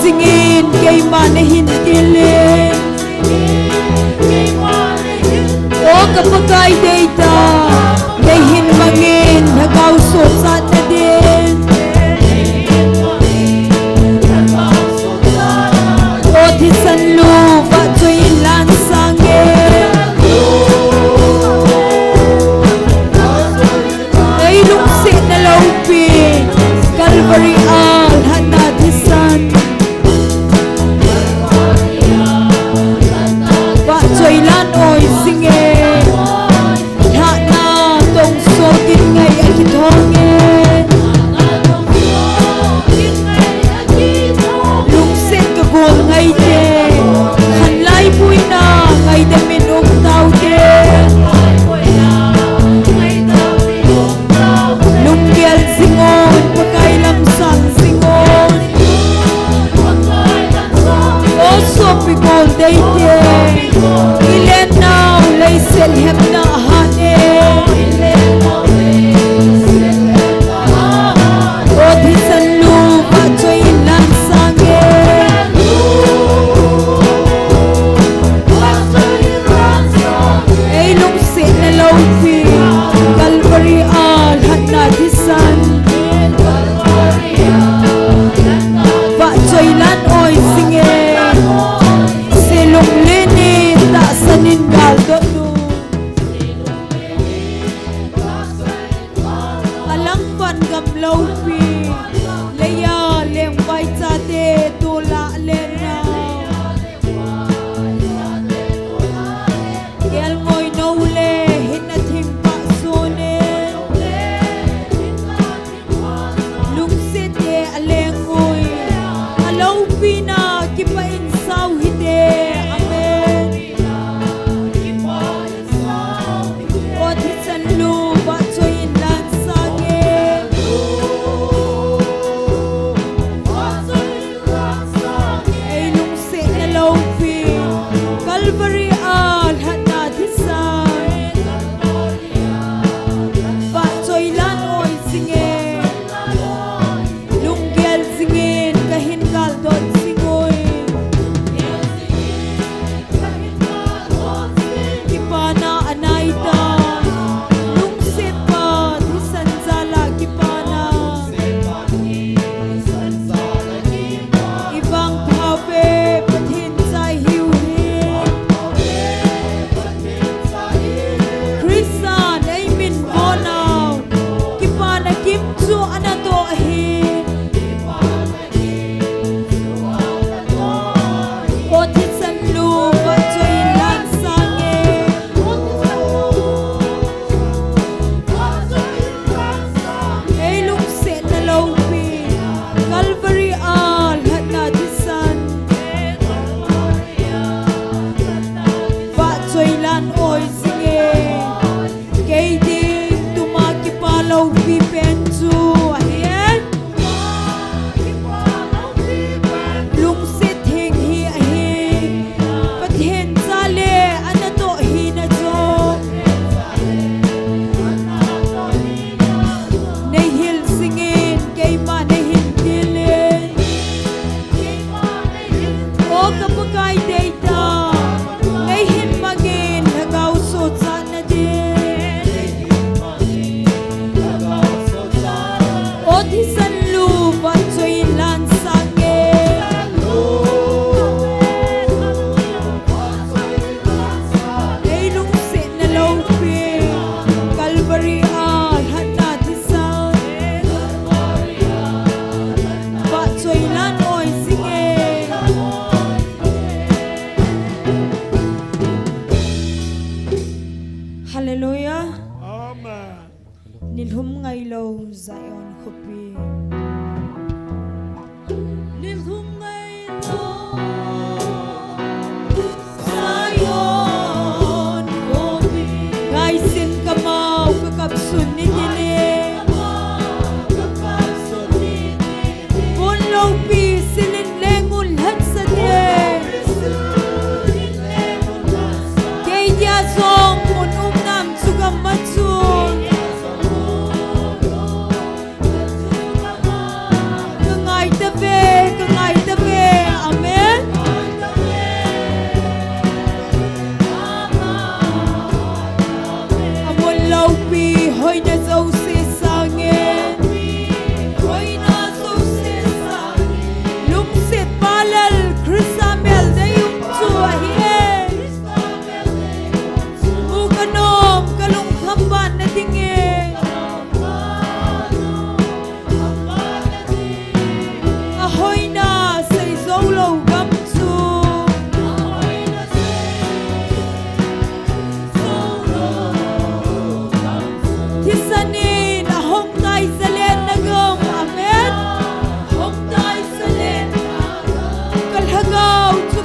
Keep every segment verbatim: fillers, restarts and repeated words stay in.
Singin keima nahin til in. O ka Pakai deitah, neihin mangin lhagao sochatna din. O thisan lu vahchoi in lansang e. Ei lungsetna loupi, Calvary a lhatna thisan. Vahchoi lan oi sing e. Lhatna tong sokin ngai a kithong e. Lungset ka gol ngai te, khanlai puina ngaidam in um tau te. Lunggel jing un, Pakai lam sang jing un. O sopi gol deite, i len nau leiset hepna ahat e. O thisan lu vahchoi in lansang e. Ei lungsetna loupi, Calvary a lhatna thisan. Vahchoi lan oi sing e. Selungleni tahsan in galdot nu. Alangpan gam loupi, leiya lengvai chate tola lenna. Gelngoi nou le hinna thingpah sone. Lungset te alengngoi, aloupina kipah in sao hite. Amen. O thisan lu vahchoi in lansang e. Ei lungsetna loupi, Calvary a lhatna thisan. Vahchoi lan oi sing e. Lunggel jingin kahin galdot sing oi. Kipana anai ta, lungset pa thisan jal a kipana. I vangpha ve Pathen cha ihiu hi. Christa nei min von nau, kipana kim chu ana toh ahi. O thisan lu vahchoi in lansang e. Ei lungsetna loupi, Calvary a lhatna thisan. Vahchoi lan oi sing e. Kei ding tuma kipa loupi pen chu ahi e. Lungset theng hi ahi. Pathen cha le ana toh hina chu. Nei hil singin keima nei hin til in. O ka Pakai deitah, nei hin mangin lhagao sochatna din. O thisan lu vahchoi in lansang e. Ei lungsetna loupi, Calvary a lhatna thisan. Vahchoi lan oi sing e.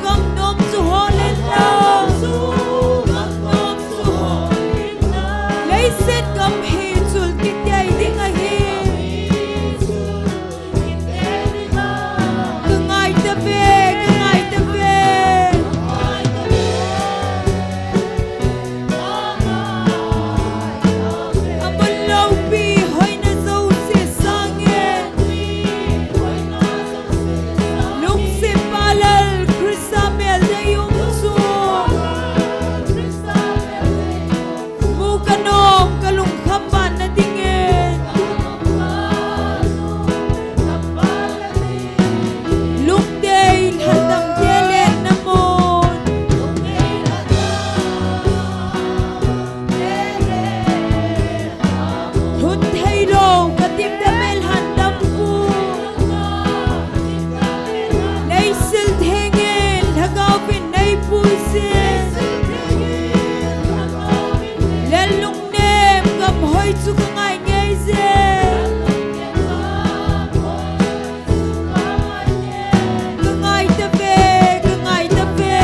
Gam nom chu hol in lang. Leiset gam hi chul kit tei ding ahi. Ka ngai ta ve, ka ngai ta ve. A mun loupi hoina jouse sangin. Lungset palal Christa mel dei um chu. Mu ka nom ka lungkham ban na dingin. Lungdei lhadam te lenna mun. Lhun thei lou ka timte mel han dam khu. Leiset thengin lhagao vin nei puisin. Lel lungnem gam hoi chu ka ngai ngei je. Ka ngai ta ve, ka ngai ta ve.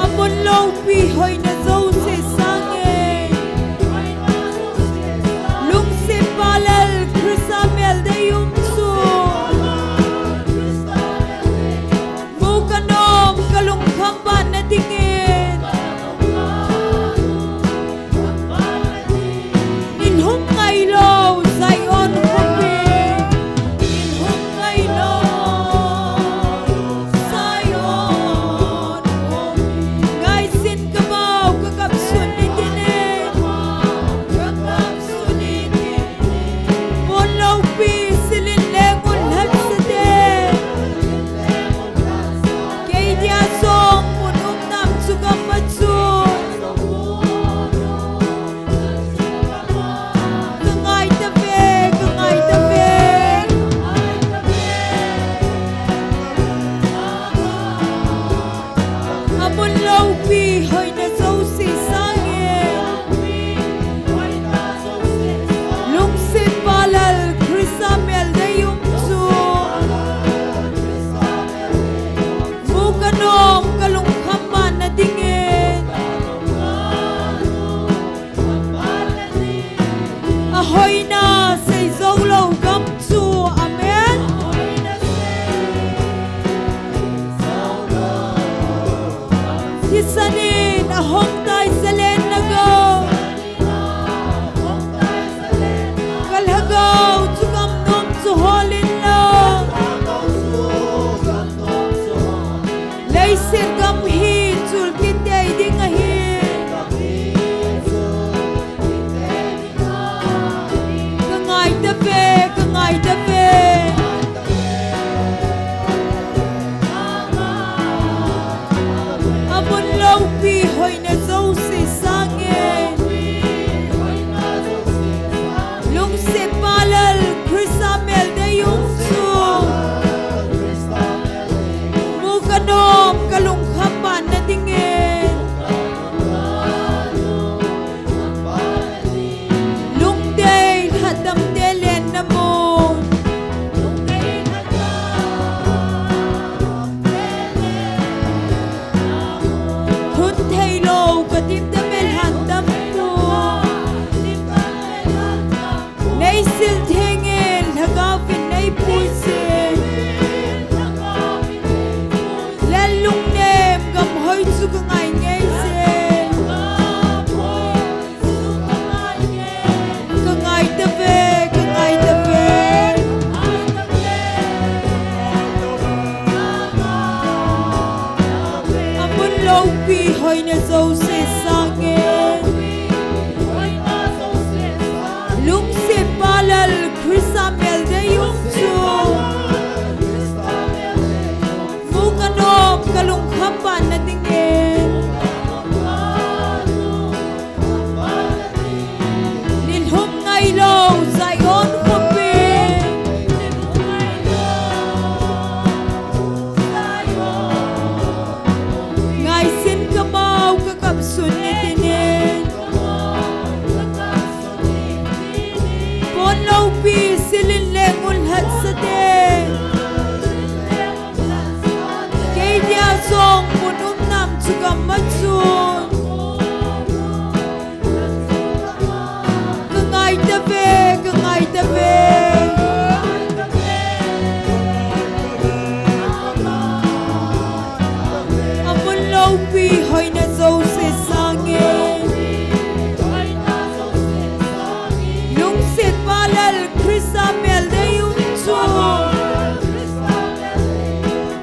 A mun loupi hoina jouse sangin. Lungset palal Christa mel dei um chu. Mu ka nom ka lungkham ban na dingin. Nilhum ngai lou Zion khopi. Nilhum ngai lou Zion khopi. Ngaisin ka mau ka kapsun ni tine. Mun loupi silin leng un lhaksa te. Kei dia song mun um nam chu gam ma chu. Ka ngai ta ve, ka ngai ta ve. A mun loupi hoina jouse sangin. Lungset palal Christa mel dei um chu. Mu ka nom ka lungkham ban na dingin. A hoina sei jou lou gam chu. Amen. Thisan in a hong tai zalen na gam. Ka lhagao chu gam nom chu hol in lang. Leiset gam hi chul kit tei ding ahi. Ka ngai ta ve, ka ngai ta ve. A mun loupi hoina jouse sangin. Lungset palal Christa mel dei um chu. Mu ka nom ka lungkham ban na dingin. Lungdei lhadam te lenna mun. Lhun thei lou ka timte mel han dam khu. Leiset thengin lhagao vin nei puisin. Lel lungnem gam hoi chu ka ngai ngei jin. Ka ngai ta ve, ka ngai ta ve. A mun loupi hoina jouse sangin. Lungset palal Christa mel dei um chu. Mu ka nom ka lungkham ban na dingin. Nilhum ngai lou Zion khopi. Ngaisin ka mau ka kapsun ni tinin. Kon lou Pi silin le ngun lhat sate. Kei dia jong mun um nam chu gam ma chun. Ka ngai ta ve, ka ngai ta ve. A mun lopi hoina jouse sangin. Lungset pa lal Krista mel dei um chu.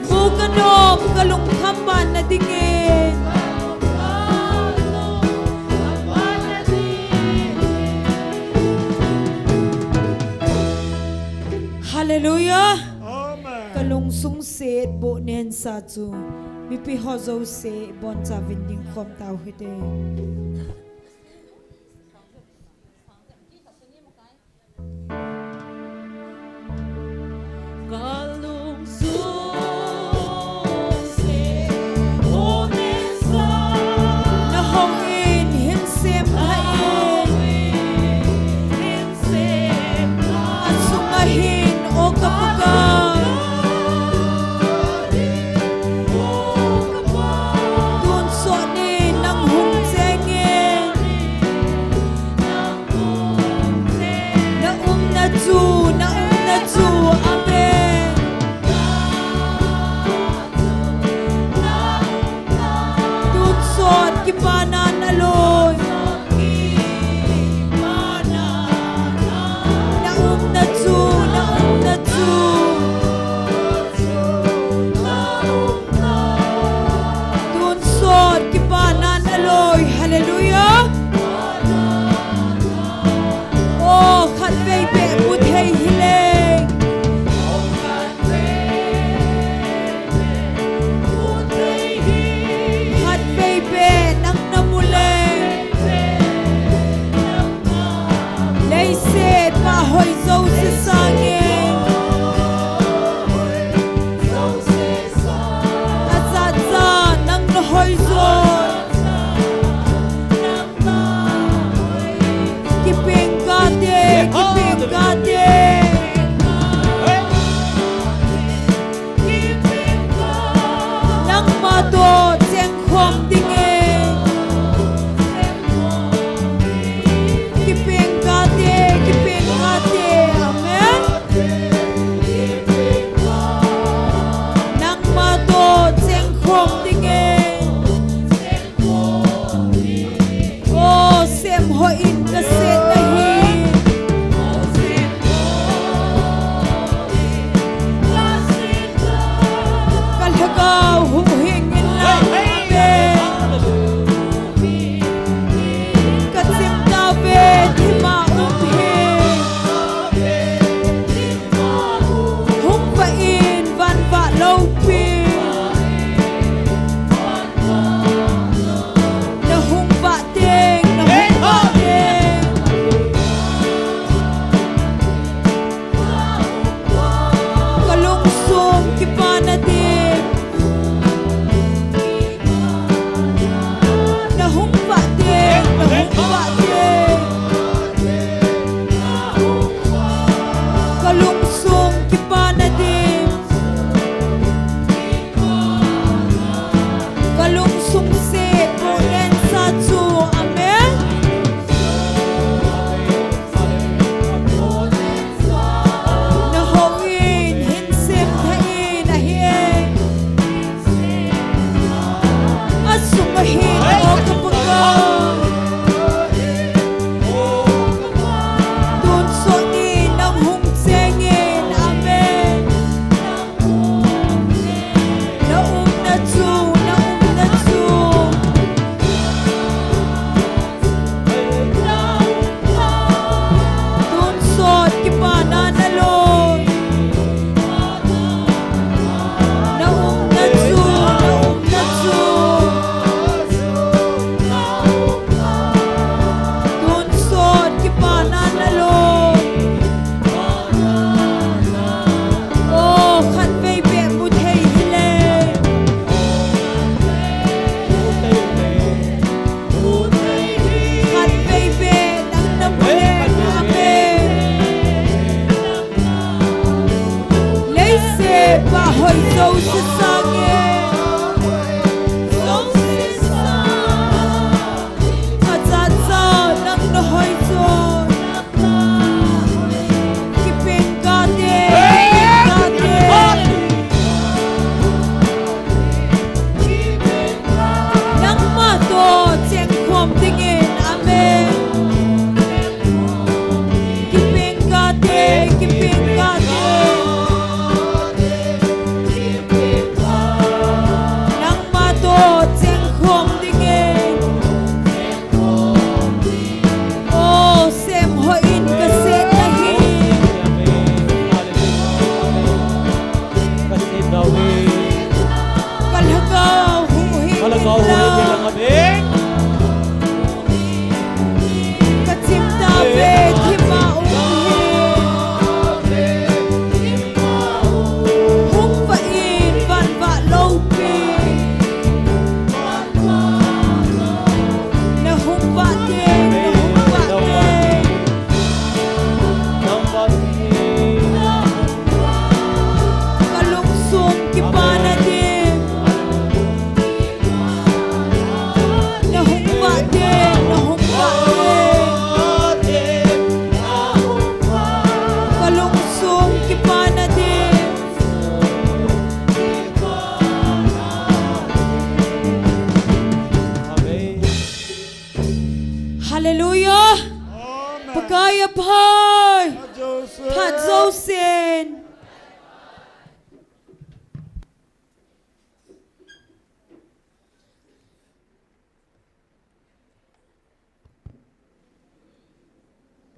Mu ka nom ka lungkham ban na dingin. Hallelujah. Amen. Ka lungsung set bo nen sa chu. Mipi ho jouse bon cha vin ding khom tau hite. Nahong in hin sem lha in. Asung ahin o ka puka. Tun sot ni nang hung cheng in. Na umna chu, na umna chu, amen. Tun sot kipa nan aloi. Na umna chu, na umna chu. Tun sot kipa nan aloi. Hallelujah. O, khatvei beh mu thei hileng. Khatvei beh nang na mu leng. Leiset pa hoi jouse sangin. Acha cha nang na hoi jo. Kipeng kate, kipeng kate. Nangma toh cheng khom dingin. Kipeng kate, kipeng kate. Amen. Sin.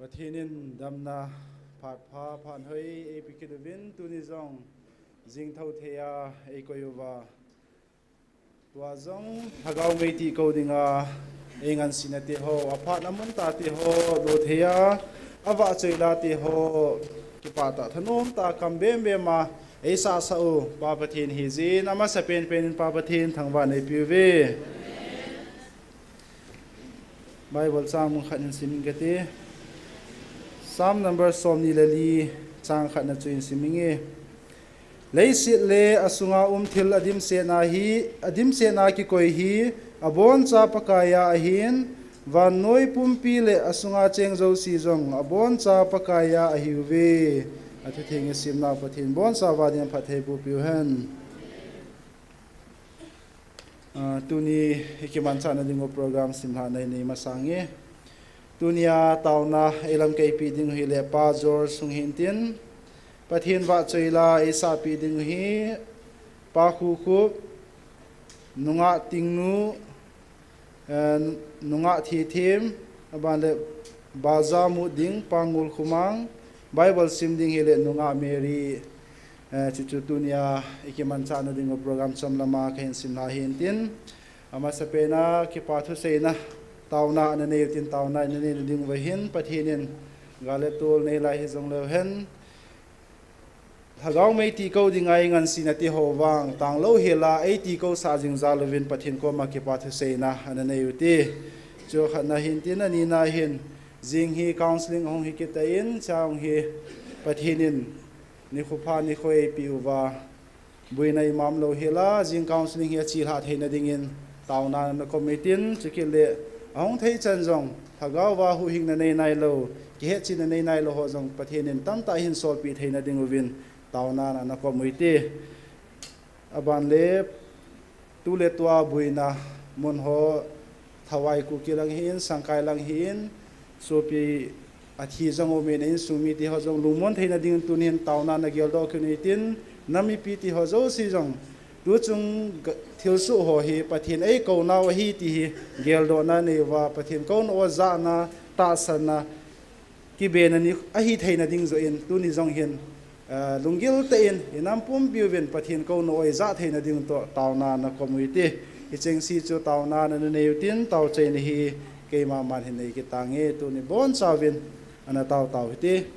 Pathen in damna phat pha phat hoi eipe kit uvin tuni jong jingthou thei a eikoi uva. Tua jong lhagao mei ti kou dinga eingansena te ho, aphat amun ta te ho, lo thei a, avahchoi la te ho, kipah tah thanom tah kam bem bem a eisah sah u, Pa Pathen hi jin, amasa pen pen in Pa Pathen thangvah in eipe uve. Bible chang mun khat in sim inge kati. Psalm number som ni le li chang khat na chu in sim inge. Leiset le asunga um thil adimsetna hi, adimsetna kikoi hi, aboncha Pakai a ahin, vannoi pumpi le asunga cheng jouse jong aboncha Pakai a ahiuve. Athutheng isimnau Pathen boncha uva din phatthei boh piu hen. Ah, tuni ikimanchahna dingu program simlhahna inei masang e. Tunia taona eilamkai peh dingu hile Pa George hung hintin, Pathen vahchoi la eisahpeh dingu hi Pa Khukhup, Nungah Tingnu, eh, Nungah Thithem, aban le Baza mut ding Pa Ngulkhumang, Bible sim ding hile Nungah Mary, eh, chuchu tunia ikimanchahna dingu program chomlam a kahin simlha hintin, amasapen a kipa thuseina taona ana nei utin taona ana neina dinguva hin Pathen in gal le tol neilai hijongleu hen, lhagao mei ti kou dinga eingansena ti ho vang tanglou hela eiti kou sah jing jal uvin Pathen koma kipa thuseina ana nei ute. Chu khatna hintin, anina hin jing hi counselling ahung hi kit in, chang hi Pathen in nikho pha nikho eipeh uva, boina imacha lou hela jing counselling hi achelhah theina dingin taona ana kom utin, chukit le ahung thei chan jong lhagao va huhhingna nei nailou, kihetchenna nei nailou ho jong Pathen in tamtah hin solpeh theina dinguvin taona ana kom ute. Aban le tu le tua boina mun ho, Thawai Kuki lang hin, Sangkai lang hin, sopi athi jong umin, insung mite ho jong lungmon theina dingin tunin taona ana geldoh kit utin, nam mipi ti ho jouse jong tuchung ga-, thilsoh ho hi Pathen eikou nau ahi ti hi geldohna nei uva, Pathen kouna u jahna, tahsanna, kibena ni ahi theina ding joh in, tuni jong hin, ah, lunggil tah in inam pumpi uvin Pathen kouna u ijah theina ding toh taona ana kom ute. Hicheng se chu taona ana nei utin, taochaina hi keima man hin nei kit tange, tuni bonchauvin ana tao tao hite.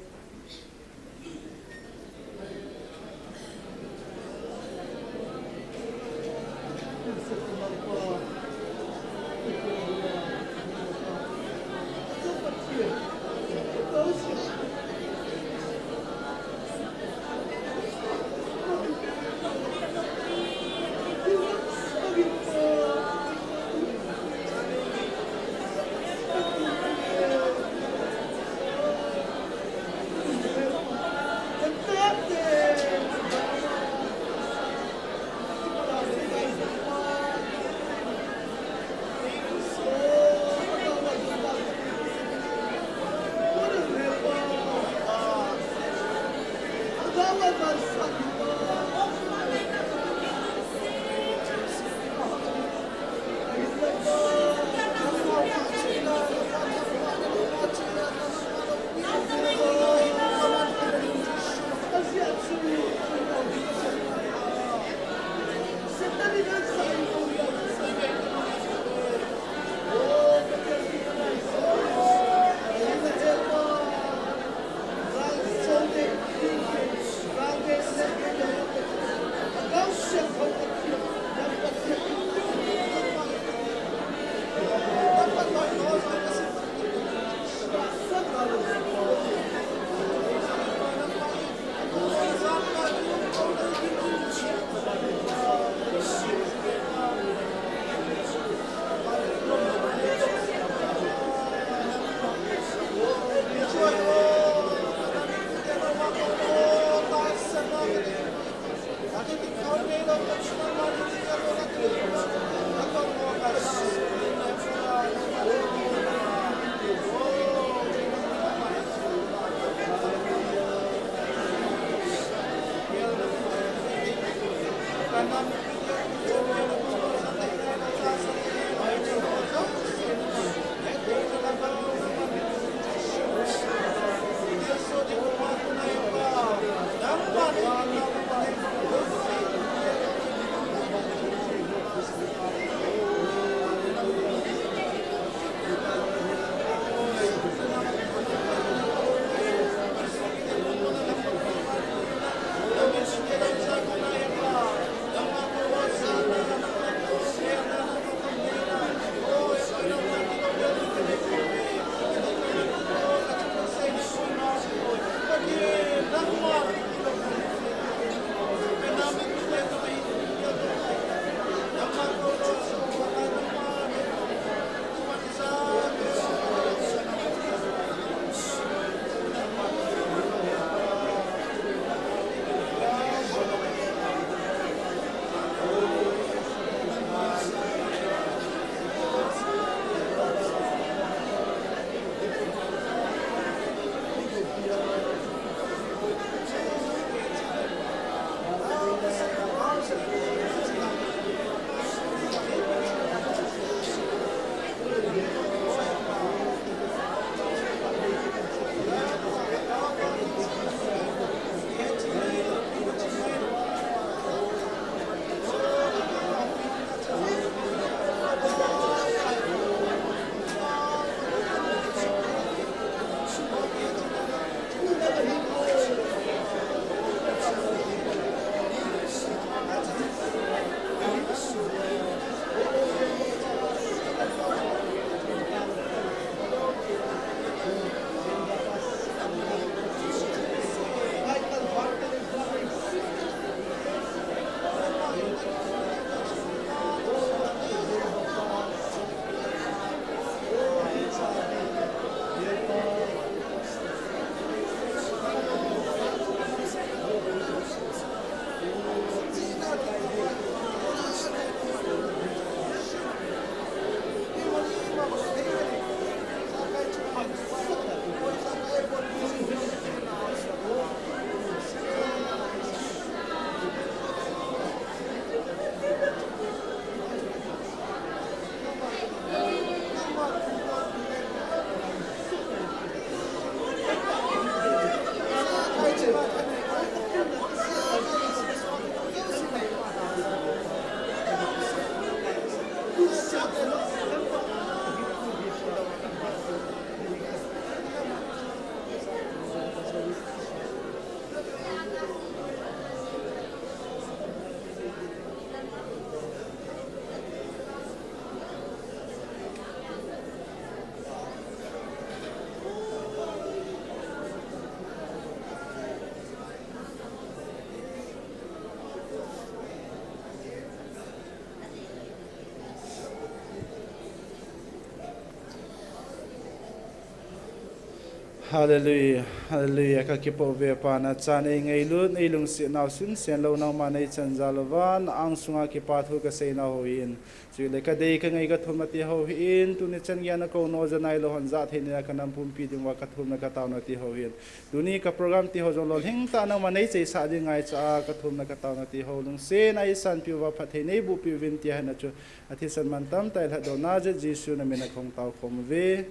Hallelujah, hallelujah. Ka kipo ve Pa, na chan ei ngailut, ei lungset nau sinsen lou, nangma nei chan jal uva, na angsunga kipa thu ka sei nau hou hin. Chule ka dei ka ngai ka thum na ti hou hin, tuni chan geiya na kou nau ja nailou hon ja thei nia ka nam pumpi ding uva ka thum na ka tao na ti hou hin. Tuni ka program ti hou jong lolhing tah nangma nei cheisah ding ngaicha a ka thum na ka tao na ti hou lungset na ei sanpi uva phatthei nei boh pi uvin tia hi na chu. A thisan mantam tah i lhatdoh na jeh Jesu na min a ka hung tao khom uve.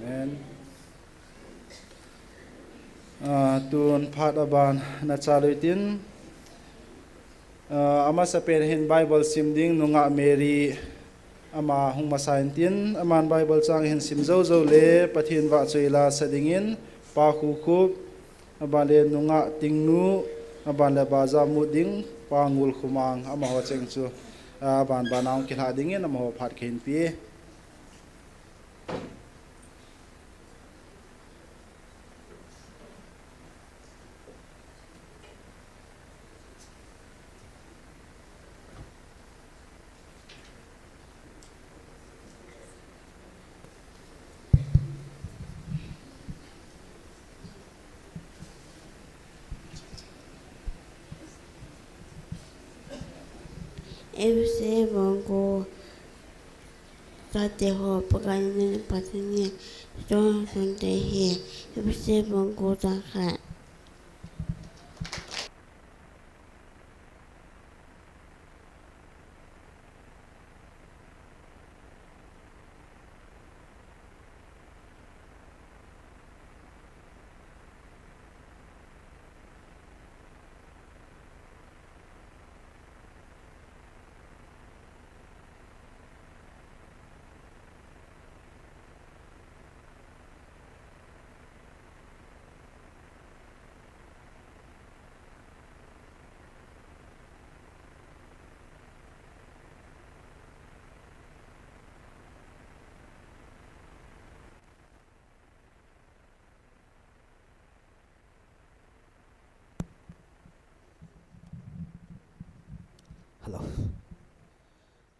Amen. Ah, tun phat aban na cha lou tin, ah, amasapen hin Bible sim ding nungah Mary ama hung masa in tin, aman Bible chang hin sim jou jou le Pathen vahchoi la sa dingin Pa Khukhup, aban le nungah Tingnu, aban le baja mut ding Pa Ngulkhomang, amaho cheng chu, ah, aban ban a hung kilha dingin amaho phat ka hin pe. Efese bung ko, chate ho Pakai nangni Pathen ahi, chonset te ahi. Efese bung ko chang khat.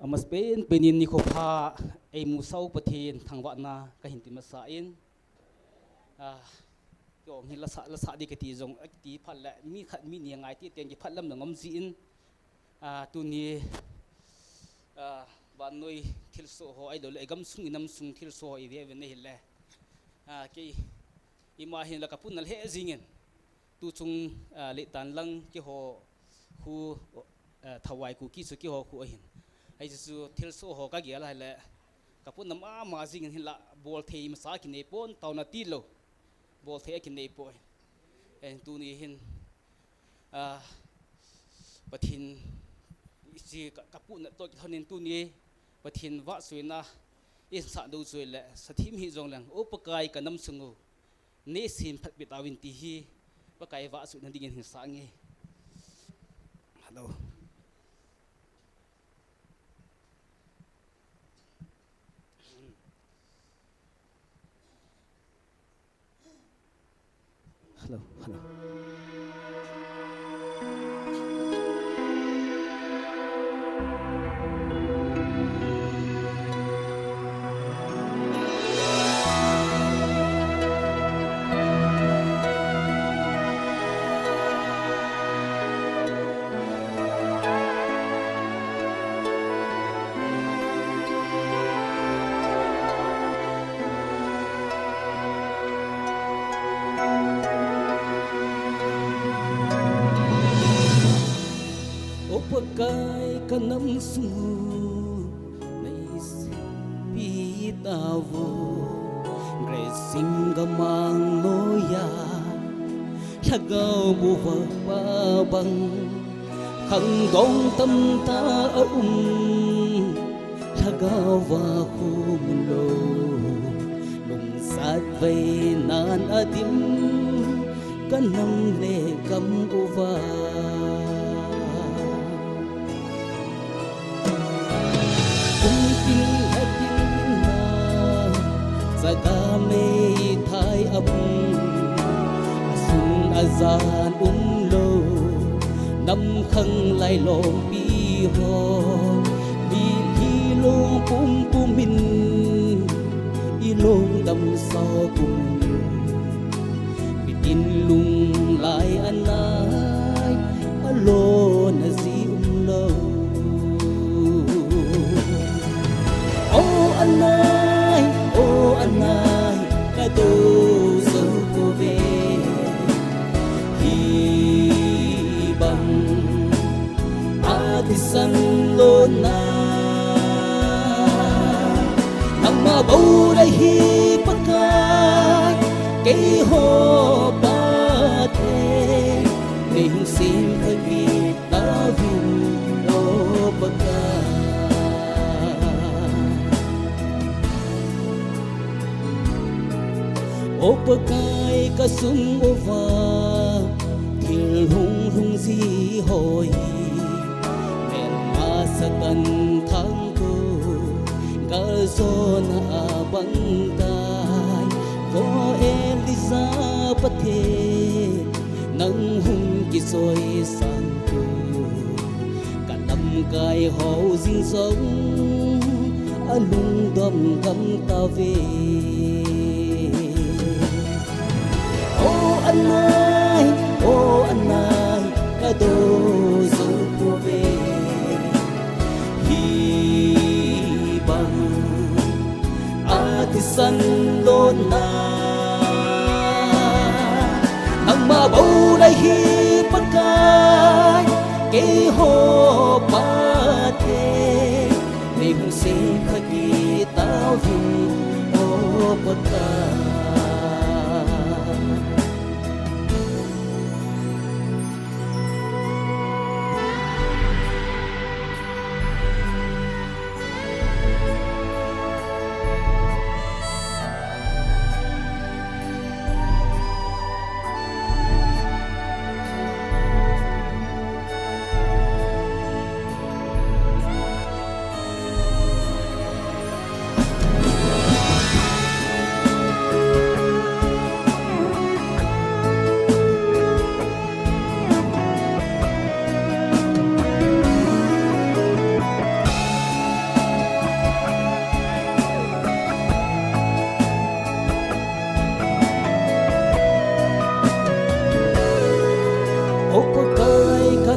Amasapen penin nikho pha eimusah u Pathen thangvahna kahin ti masan, ah, keiho hi lasa, lasa ding kati jong, kati phat le mi khat mi ni angai titen kiphat lam le ngom jin, ah, tuni, ah, vannoi thilsoh ho ahilouleh gamsung inamsung thilsoh ho ive uve ahile, ah, kei ima hin la kapuna lheh jingin. Tuchung, ah, leitan lang keiho khu, ah, Thawai Kuki chu keiho khu ahin. Hiche chu thilsoh ho kagel a ahile, kapuna mama jingin hinla bolthei masa kinei pon, taona tilou. Bolthei akinei poi. Eh, tuni hin, ah, Pathen, hiche ka, kapuna toh kilhonin tuni Pathen vahchoina isah dou chu ahile, sathim hijongleng, O Pakai kanamsung u, neisim phatpi tauvin ti hi, Pakai vahchoina dingin hin sah inge. Hello. Hello, hello. O Pakai kanamsung u, neisim pi tauvo, Great Singam mang noiya, Lhagao bu vapa bang, khangdong tamtah aum, Lhagao va khum lou, lungsat vainan adim, kanam le gam uva. Kumtin lhatin na, chaga meithai abung, asun ajan umlou, namkhang lailompi ho, mitlhi lung pumpum in, ilungdam sao pum. Mitin lunglai anai, alona ji umlou. O anai, o anai, kadou jou pouve. Hibang athisan lona, nangma bou ahi Pakai, keiho Pathen, neihung sempha kit tauvin, O Pakai. O Pakai kasung uva, thil hunglhung ji ho hi, melma Satan thangtou, galjona abang tai, vo Elijah Pathen, nang hung kichoisang tou. Kalamkai ho jing jong, alungdam gam tauve. O anai, o anai, kadou jou pouve. Hibang athisan lona, nangma bou ahi Pakai, keiho Pathen, neihung sempha kit tauvin, O Pakai.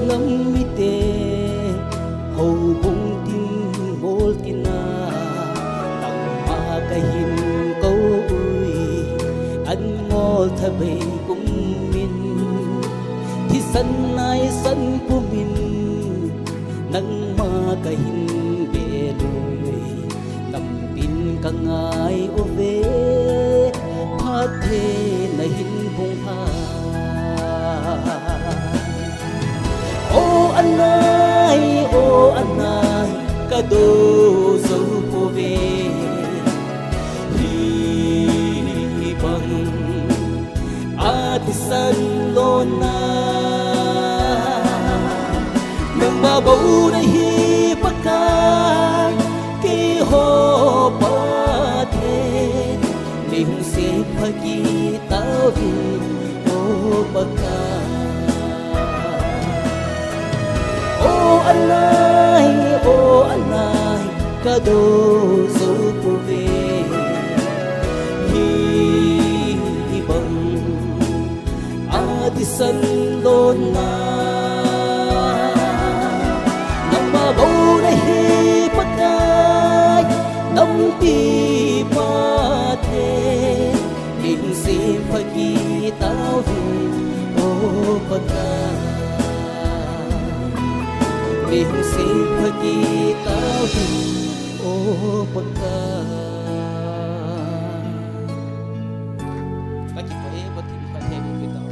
Gam mite houbung tin mol tina, nangma kahin kou uve, an ngol thabei kumin, thisan naisan pumin, nangma kahin bel uve, nampin kangai uve, phatthei nahin bung ha. O anai, o anai, kadou jou pouve. Hibang a thisan lona, nangma bou nahi Pakai, keiho phatthei neihung sempha kit tauvin, o Pakai. O anai, o anai, kadou jou pouve. Hibang a thisan lona, nangma bou nahi Pakai, nampi phatthei neihung sempha kit tauvin, o Pakai. Neihung sempha kit tauvin, o Pakai. Ka kipah e, Pathen phatthei boh peh tau.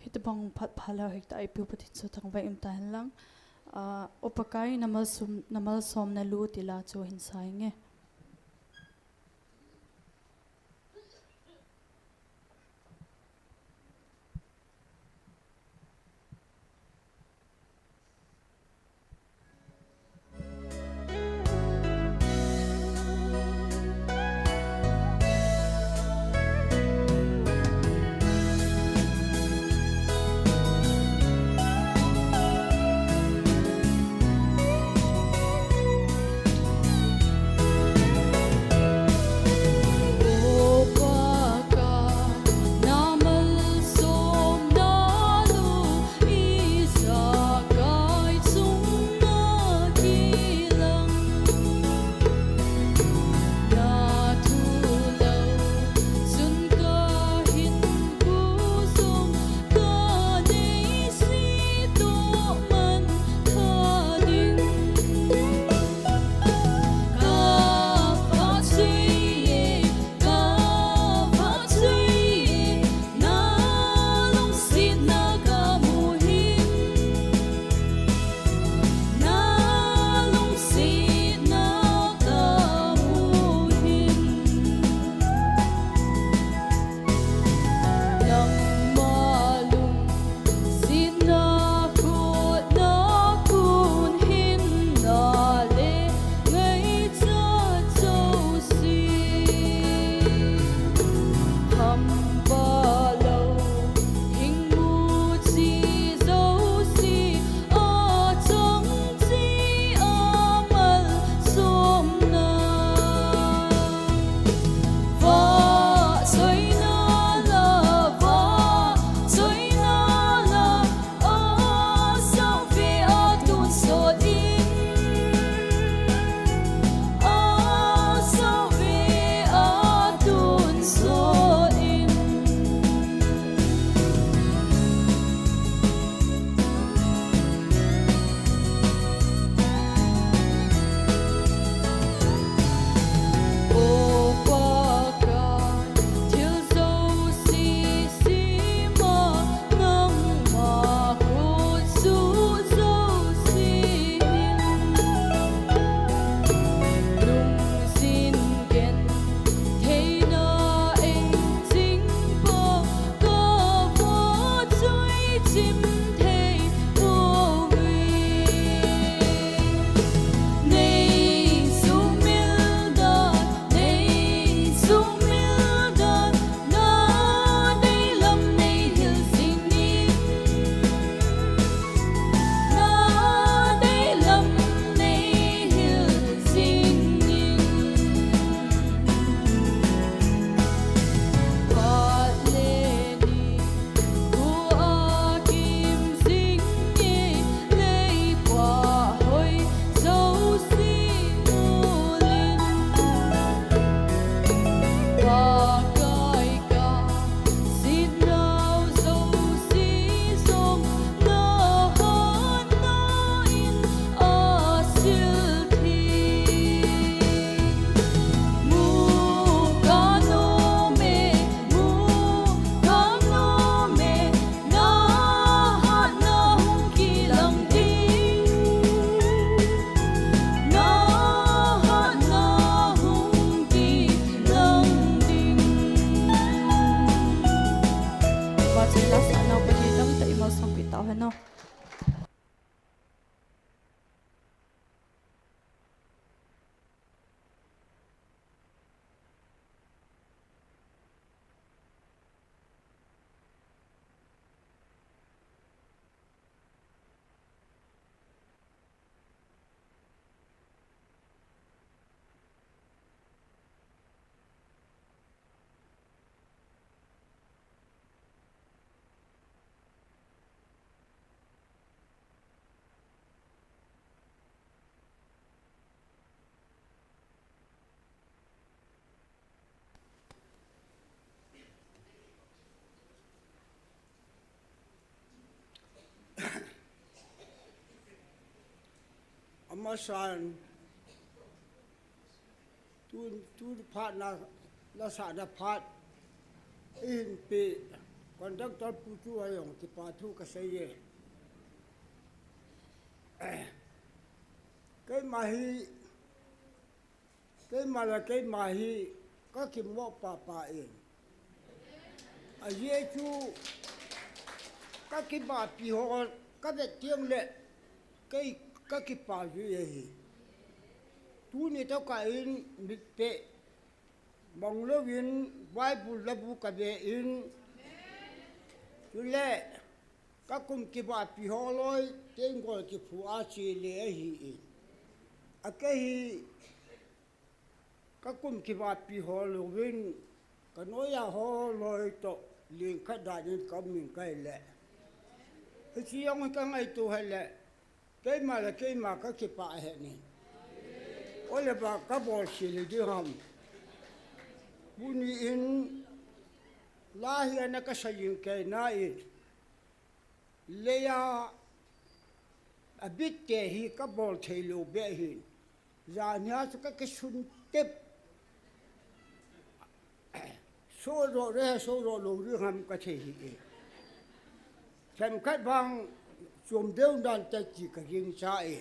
Hitobang phat pha leu hita ipi u Pathen chu thangvah in um tahen lang. Ah, O Pakai, na malsom, na malsomna lut tila chu hin sa inge. Amasan, tun, tun phat na, la sa na phat, ihin pe, conductor pu chu a jong kipa thu ka sei e. Keima hi, keima le keima hi, ka kimoh papa in. A Jesu, ka kibahpi ho, ka vet tiang le, kei, ka kipa ji ahi. Tuni toh ka in mit pe, bang lo in, Bible la bu ka ve in. Chule, ka kum kibahpi ho loi, tengol kiphu a che le ahi in. A kei hi, ka kum kibahpi ho louvin, ka noiya ho loi toh, lingkhat dan in ka um in ka hi le. Hiche jong hi ka ngaito hi le, keima le keima ka kipah ahi in. Ole ba ka bol se le ding ham. Tuni in, la hi ana ka sa jing kei na in. Leiya a bit te hi ka bol thei lou beh hin. Jan hi a chu ka kisun tep. Soh ro re, soh ro lo ri ngam ka thei hi e. Themkhat bang chom deu dan te ti ka ging cha e.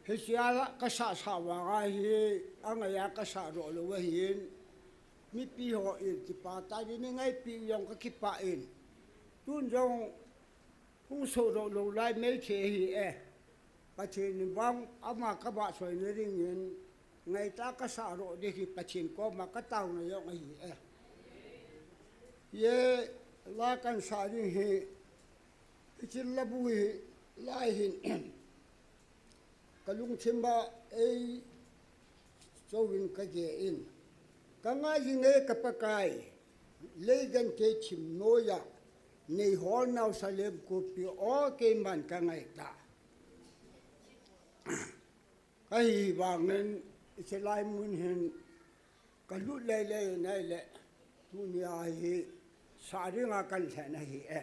Hiche a la ka sa sa vang a hi, a ngai a ka sa ro lo ahin. Mipi ho in kipa ta di ni ngaipi jong ka kipah in. Tun jong hung soh ro lo lai mei the hi e. Pathen in bang ama ka ba soi na ding in ngai ta ka sa ro di hi Pathen koma ka tao na jong ahi e. Ye la kan sa ding hi, hiche la bu hi lai hin. Ka lungthim a ei chou in ka ge in. Ka ngai jing e ka Pakai, lei gante thim noiya, nei hol nau Salem kupi o keiman ka ngai ta. Ka hi vang in, hiche lai mun hin, ka lut lei lei in ahi le, tuni a hi, sa ding a kan lhen ahi e.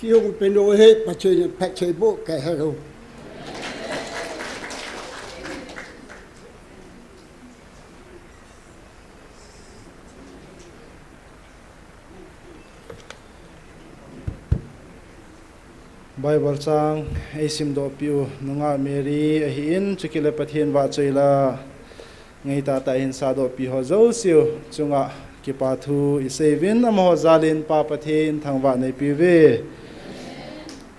Iung pinu hi Pathen in phatthei boh kahe u. Bible chang eisimdoh peh u nungah Mary ahin, chukit le Pathen vahchoila ngeitah tah a hin sahdoh peh ho jouse chunga kipa thu isei uvin, amaho jal in Pa Pathen thangvah neipeh uve.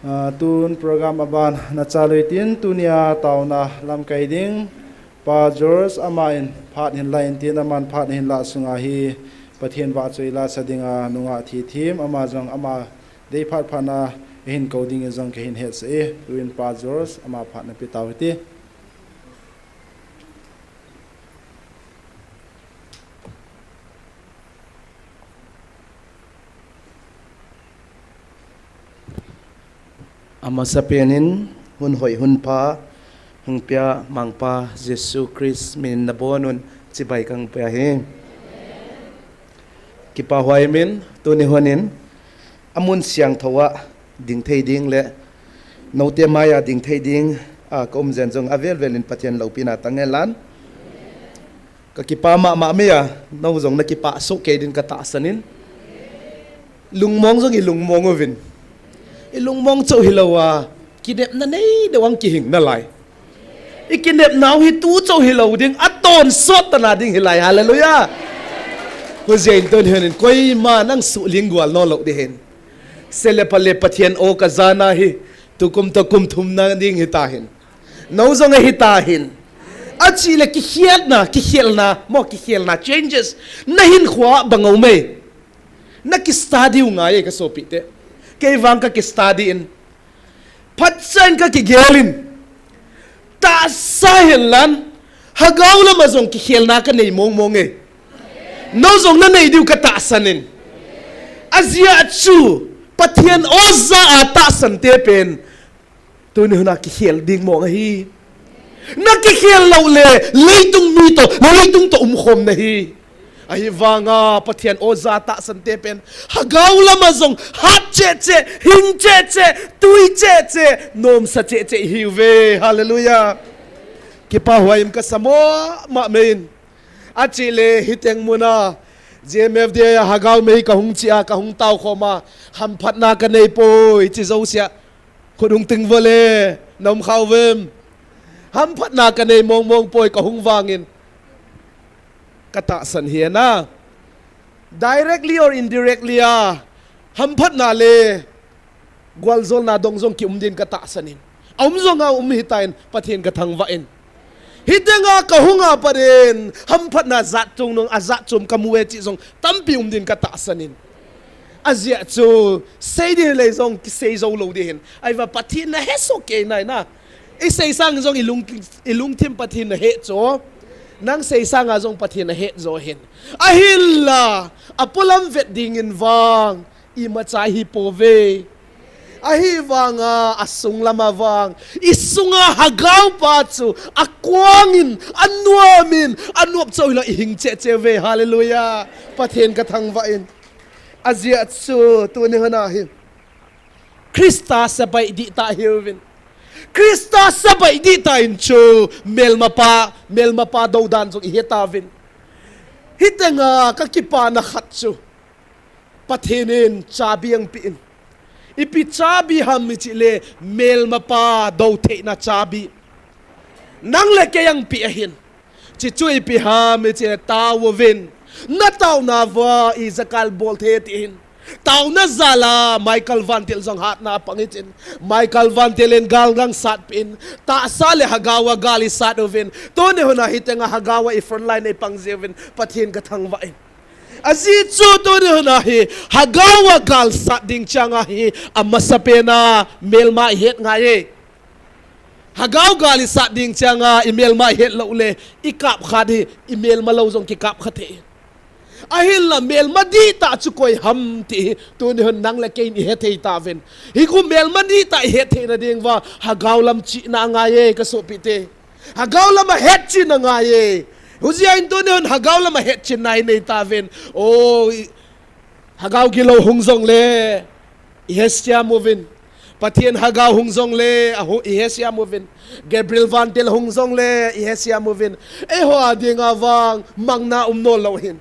Ah, tun program aban nachal u hitin, tunia taona lamkai ding Pa George, aman phat hin la intin, aman phat hin la sunga hi Pathen vahchoila sa dinga nungah thithem, ama jong ama dei phat phat na ahin kou dingin jong kahin hetsah e. Tuin Pa George, ama phat nape tau hite. Amasapen in, hun hoi hun pha hung pea Mangpa Jesu Christ min in nabonun chibai kahung pe ahi. Kipa huai min, tuni hun in, amun siangthou a ding thei ding le, noute mai a ding thei ding a ka um jen jong avel vel in Pathen loupina tang hen lang. Ka kipa mahmah mai a, nou jong na kipa soh kei din ka tahsan in. Lungmong jong i lungmong uvin. I lungmong chauh hilou a, kinepna nei deuh ang kihing nalai. I kinepnau hi tu chauh hilou ding, atonsot tah na ding hilai. Hallelujah. Hujeh in tun hin, koima nang suhling gual nom lou ding hin. Sele pale Pathen o ka jana hi, tukum toh kum thum na ding hita hin. Nou jong ahita hin. Achi le kikhelna, kikhelna, mo kikhelna, changes. Na hinkho a bang um e. Na ki study u ngai e ka sopite. Kei vang ka ki study in. Phatchan ka kigel in. Tahsa hen lang. Lhagao lama jong kikhelna ka nei mong mong e. Nou jong na nei diu ka tahsan in. Ajeh chu, Pathen o ja a tahsan te pen. Tuni hun a kikhel ding mong ahi. Na kikhel lou le, leitung mi toh, leitung toh umkhom na hi. Ahivanga Pathen o ja tahsan te pen. Lhagao lama jong, hat cheh cheh, hing cheh cheh, tui cheh cheh, nomsa cheh cheh ihiuve. Hallelujah. Kipa huai in ka sa mo, mahmah in. Achi le hiteng mun a, G M F D a Lhagao mei ka hung chi a, ka hung tao khom a, hamphatna ka nei poi, chi jouse a. Khut hung ting vo le, na um kha uvem. Hamphatna ka nei mong mong poi ka hung vangin. Ka tahsan hi na. Directly or indirectly a, hamphatna le gualjolna dong jong ki um din ka tahsan in. A um jong a um hitan Pathen ka thangvah in. Hiteng a ka hung a pat in, hamphatna jat chom nung a jat chom ka mu e chi jong tampi um din ka tahsan in. Ajeh chu, sei ding le jong kisei jou lou ding hin. Ahivang Pathen na he soh kei nai na. I sei sang jong i lung, i lungthim Pathen na he cho. Nang sei sang a jong Pathen na he jo hin. Ahinla, apolam vet ding in vang. Imacha hi pouve. Ahivanga, asung lama vang. I sunga Lhagao pa chu, akuang in, anuam in, anuam chauh hilou i hing cheh cheh ve. Hallelujah. Pathen ka thangvah in. Ajeh chu, tuni hun a hi. Christa sepai dih ta hiuvin. Christa sepai dih ta in chu, melmapa, melmapa dou dan jong i he tauvin. Hiteng a ka kipana khat chu. Pathen in chabi ahung pe in. Ipi chabi ham i chih le melmapa dou theina chabi. Nang le kei ahung pe ahin. Chi chu ipi ham i chih le tao uvin. Na taona uva i jakal bol thei ti hin. Taona jal a Michael Vantil jong hatna pang i chin. Michael Vantil in gal ahung sat pe in. Tahsa le Lhagao a gal i sat uvin. Tuni hun a hiteng a Lhagao a i front line a i pang jiuvin. Pathen ka thangvah in. Ajeh chu tuni hun a hi, Lhagao a gal sat ding chang a hi, amasapen a melma i het ngai e. Lhagao gal i sat ding chang a i melma i het lou le, i kap khat hi, i melma lou jong ki kap kha thei. Ahinla melma dih ta chu koi ham ti hi, tuni hun nang le kei in i he thei tauvin. Hi khu melma dih ta i het theina ding uva, Lhagao lam chihna ngai e ka sopite. Lhagao lama hetchenna ngai e. Hujeh in tuni hun Lhagao lama hetchenna i nei tauvin. O, i, Lhagao gilou hung jong le. Ihesiam uvin. Pathen Hagao hung jongle, ahu, ihesiam uvin. Gabriel vantil hung jongle, ihesiam uvin. Eiho a dinga vang, mangna um nalou hin.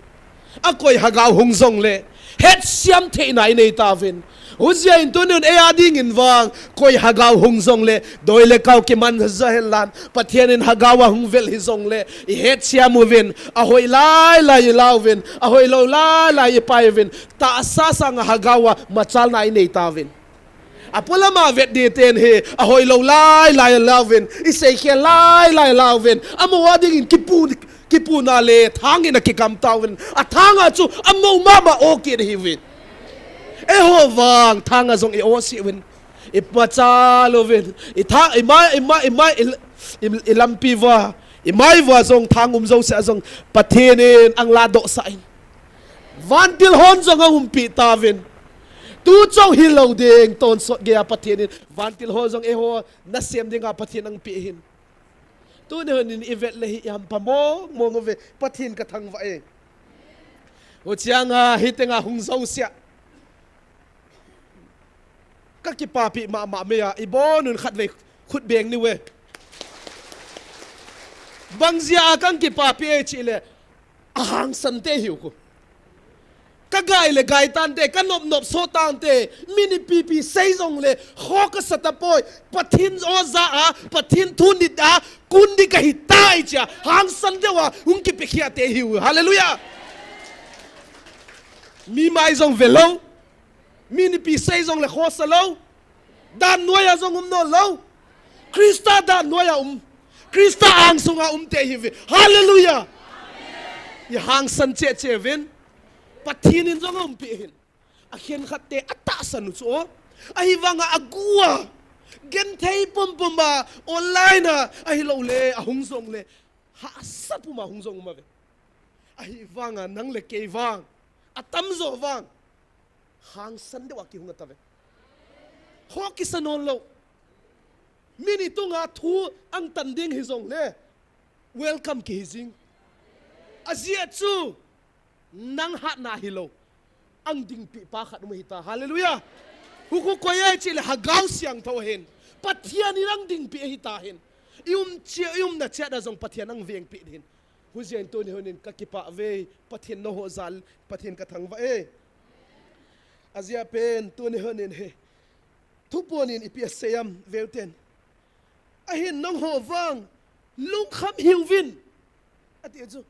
Akoi Hagao hung jongle, hesiam theina inei tauvin. Hujeh in tunin ei a dingin vang, koi Hagao hung jongle, doi le kau kiman ja hen lang, Pathen in Hagao a hung vel hi jongle, ihesiam uvin, ahoi lai lai ilauvin, ahoilou lai lai ipai uvin, tahsa sanga Hagao a machalna inei tauvin. Apolama vet ding ten hi, ahoilou lai lai lauvin, iseikhel lai lai lauvin, amaho a dingin kipu, kipuna le, thangin akikam tauvin, athanga chu, amou mama o kit hiuvin. Eiho vang, thanga jong i o si uvin, i machal uvin, i tha, i mai, i mai, i mai, i, i, i lampi uva, i mai uva jong thang um jouse a jong, Pathen in ang ladoh sah in. Vantil hon jong aumpi tauvin. Tu chou hilou ding tonsot geiya Pathen in. Vantil ho jong eiho nasem dinga Pathen angpi hin. Tuni honin ivet le hi ihampa mong mong uve Pathen kathangvah e. Huchianga hitenga hung jousea. Kakipapi mama mei a, ibonun khatvei khut beng ni uve. Bang jeh a kakipapi e chile, ahangsan te hiu khu. Kagai le gai tante, kanop nop so tante, min ipi pi sei jongle, kho kasa tapoi, Pathen o ja a, Pathen thu nit a, kun ding kahi tai chia, hangsan deuva, hung kipe khia te hiu. Hallelujah. Mi mai jong velou. Min ipi sei jongle khosa lou. Dan noiya jong um nalou. Christa dan noiya um. Christa angsunga um te hiuve. Hallelujah. Ihangsan cheh cheh uvin. Pathen in jong aumpi hin. Akhenkhat te atahsan u chu o. Ahivanga agu a. Genthei pum pum a. Online a. Ahilou le. Ahung jongle. Hahsa pum a hung jong um uve. Ahivanga nang le kei vang. Atamjo vang. Hangsan deuva kihung atauve. Kho kisa nalou. Min itunga thu angtan ding hijongle. Welcome kihi jing. Ajeh chu nang hatna hilou. Ang dingpi pa khat um hita. Hallelujah. Hukhu koi e chile Hagao Siangthou hin. Pathen in ang dingpi hita hin. I um chia, i umna chiat a jong Pathen ang vengpi hin. Hujeh in tuni honin kakipah ve, Pathen nangho jal, Pathen kathangvah e. Ajeh a pen tuni honin hi. Thuphon in ipi asei am veu ten. Ahin nangho vang, lungkham hiuvin. Ati chu.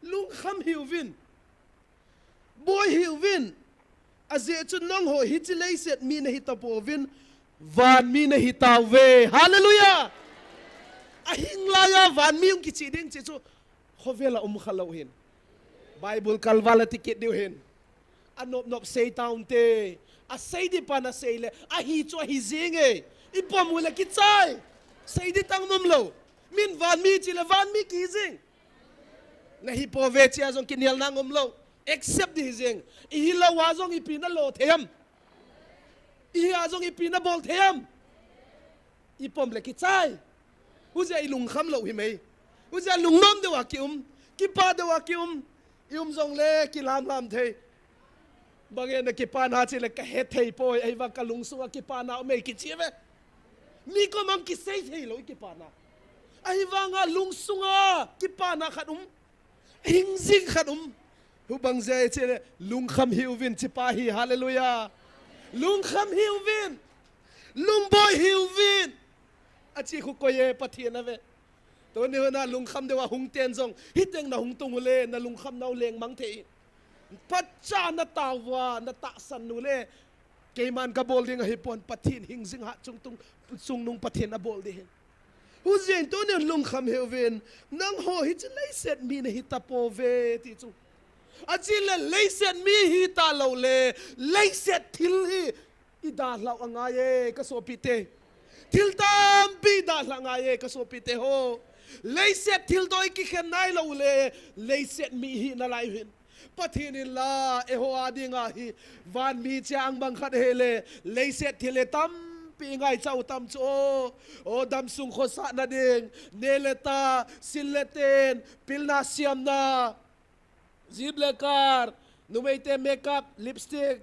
Lungkham hiuvin. Boi hiuvin. Ajeh chu nangho hiche leiset mi nahi tapouvin. Van mi nahi tauve. Hallelujah. Ahing laiya van mi hung kichi ding chi chu. Khovel a um khalou hin. Bible kalval a tikit diu hin. Anop nop sei tauvinte. Asei ding pan asei le. Ahi chu ahi jing e. Ipom u le kichai. Sei ding tang um lou. Min van mi chi le van mi kihi jing. Nahi pouve chia jong kinelna um lou. Accept ding hi jing. Ihi lou a jong ipi nalo thei am. Ihi a jong ipi nabol thei am. Ipom le kichai. Hujeh a ilungkham lou hi mai. Hujeh a lungnom deuva kium. Kipah deuva kium. Ium jongle kilam lam thei. Bang e nakipana chile kahe thei poi. Ahivang kalungsunga kipana um e kichi ve. Mi koma kisei thei lou ikipana. Ahivanga lungsunga kipana khat um. Hing jing khat um. Hubang jeh chile lungkham hiuvin chi pa hi. Hallelujah. Lungkham hiuvin. Lungboi hiuvin. Achi khu koi e Pathen ave. Tuni huna lungkham deuva hung ten jong. Hiteng nahung tung ule, nalungkham nau lengmang thei. Phatcha natao uva, natahsan ule. Keiman kabol ding ahipon Pathen hing jing hat chungtung, chungnung Pathen abol ding hin. Hujeh in tuni lungkham hiuvin, nangho hiche leiset mi nahi tapouve ti chu. Achi le leiset mi hita lou le, leiset thil hi idalhau angai e kasopite. Thil tampi idalhau angai e kasopite ho. Leiset thil toh ikikhen nailou le, leiset mi hina lai hin. Pathen in la, eiho a dinga hi, van mi chia ang bang khat hile, leiset thil le tampi ngaicha u tam chu o, o damsung khosahna ding, neh le tah, sil le ten, pilna siamna, jeep le car, numeite makeup, lipstick,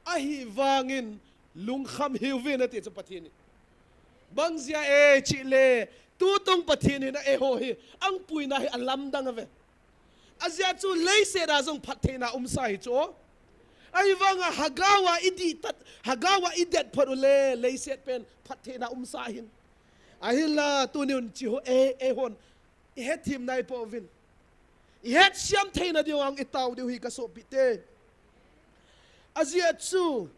Ahivangin lungkham hiuvin ati chu Pathen in. Bang jeh a e chih le, tutung Pathen in eiho hi, apuina hi alamdang ave. Ajeh chu leiset a jong phattheina umsa hi chu. Ahivanga Hagau a i dih tat, Hagau a i det phat u le, leiset pen phattheina umsa hin. Ahinla, tuni un chi ho, e, eihon, i hethem nai pouvin. I hetsiam theina diu ang i tao diu hi ka sopite. Ajeh chu,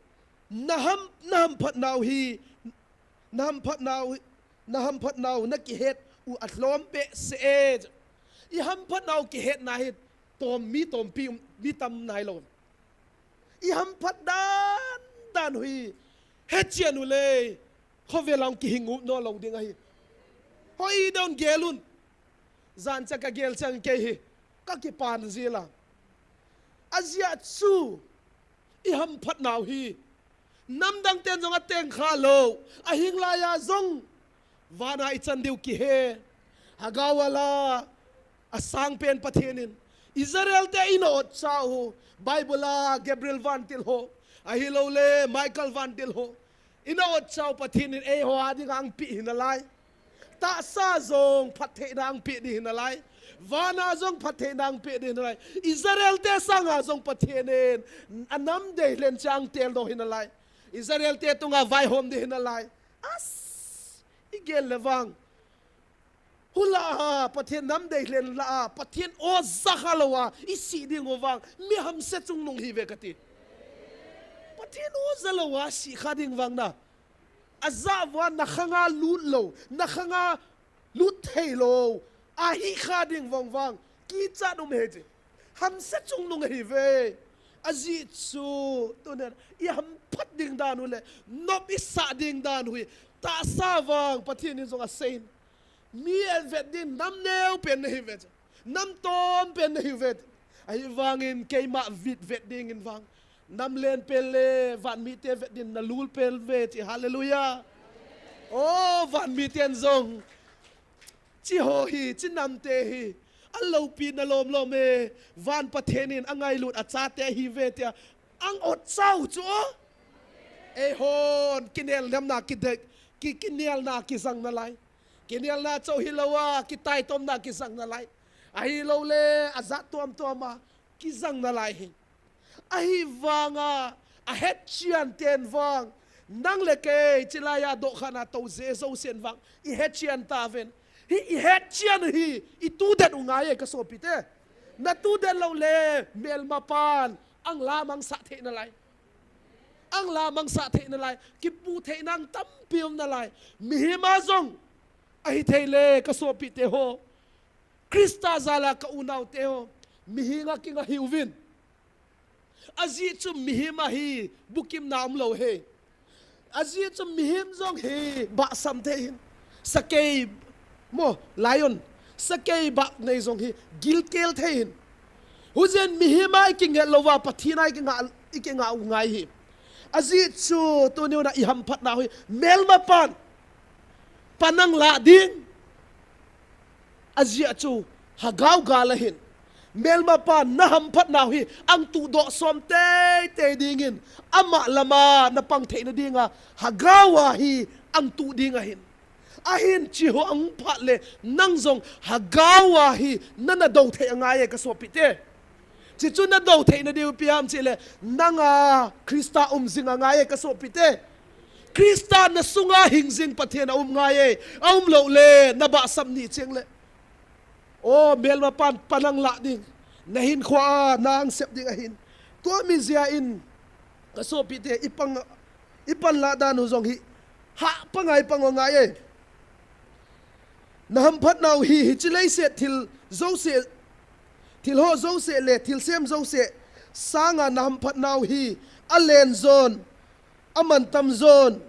na ham, na hamphat nau hi, na hamphat nau, na hamphat nau na kihet u alhom behseh e. I hamphat nau kihetna hi tom mi tompi, mi tam nailou. I hamphat dan dan u hi hechian u le, khovel a hung kihing u no lou ding ahi. Hoi don gel un. Jan cha ka gel chang kei hi. Ka kipan jila. Ajeh chu, i hamphat nau hi. Namdang ten jong ateng kha lou. Ahing laiya jong. Vana i chan diu kihe. Hagau a la, asangpen Pathen in. Israel te in a otcha u. Bible a Gabriel vantil ho. Ahilou le Michael vantil ho. In a otcha u Pathen in eiho a dinga angpeh hinalai. Tahsa jong phattheina angpeh ding hinalai. Vana jong phattheina angpeh ding hinalai. Israel te sanga jong Pathen in anam deilhen chang teldoh hinalai. Israel te tunga vaihom ding hinalai. As, i gel le vang. Hula a, Pathen nam deilhen la a, Pathen o ja kha lou a, i si ding u vang, mi hamse chungnung hi ve kati. Pathen o ja lou a, si kha ding vang na. A ja vang na khanga lut lou, na khanga lut thei lou, ahi kha ding vang vang, kichat um he ti. Hamse chungnung ahi ve. Ajeh chu, tunin, i hamphat ding dan u le, nop i sah ding dan u hi, tahsa vang, Pathen in jong asei in. Mi a vet ding nam neo pen nahi ve chu. Nam tom pen nahi ve. Ahivangin keima vet vet dingin vang. Nam len pen le van mite vet ding na lul pen ve ti. Hallelujah. O, van miten jong. Chi ho hi, chi namte hi. Aloupi na lom lom e. Van Pathen in angailut achate hi ve tia. Ang ot chau chu o. Eihon, kinel namna kidek, ki, kinelna kijang nalai. Kinelna chau hilou a, kitaitomna kijang nalai. Ahilou le, ajat tuam tuam a, kijang nalai hi. Ahivanga, ahetchian ten vang, nang le kei, chilai a dohkhan a tou je jousen vang, i hetchian tauvin. Hi, i hetchian hi, i tudet u ngai e ka sopite. Na tudet lou le, melmapan, ang lamang sah thei nalai. Ang lamang sah thei nalai, kipu thei nang tampi um nalai. Mihem a jong, ahi thei le, ka sopite ho. Christa jal a ka unaute ho. Mihem a kinga hiuvin. Ajeh chu mihem a hi, bukimna umlou he. Ajeh chu mihem jong hi, bahsam thei hin. Sakei, mo, lion. Sakei bah nei jong hi, gilkel thei hin. Hujeh in mihem a i kinget lou va, Pathen a i kinga, i kinga u ngai hi. Ajeh chu, tuni u na i hamphatna u hi, melmapan. Panang la ding. Ajeh chu, Hagau gal ahin. Melmapan na hamphatna u hi, ang tudoh som teitei dingin. Ama lama na pang theina dinga, Hagau a hi, ang tu ding ahin. Ahin chi ho ang phat le, nang jong Hagau a hi, na na dou thei angai e ka sopite. Chi chu na dou theina diu ipi ham chi le, nang a Christa um jing angai e ka sopite. Christa na sunga hing jing Pathen a um ngai e, a um lou le, na bahsam ni cheng le. O, melmapan panang la ding. Na hinkho a, na ang sep ding ahin. Tua mi jeh in, ka sopite, i pang, i pan la dan u jong hi. Ha, pangai pang u ngai e. Na hamphatna u hi, hichi leiset thil jouse, thil ho jouse le, thilsem jouse. Sanga na hamphatna u hi, alen jon. Aman tam jon.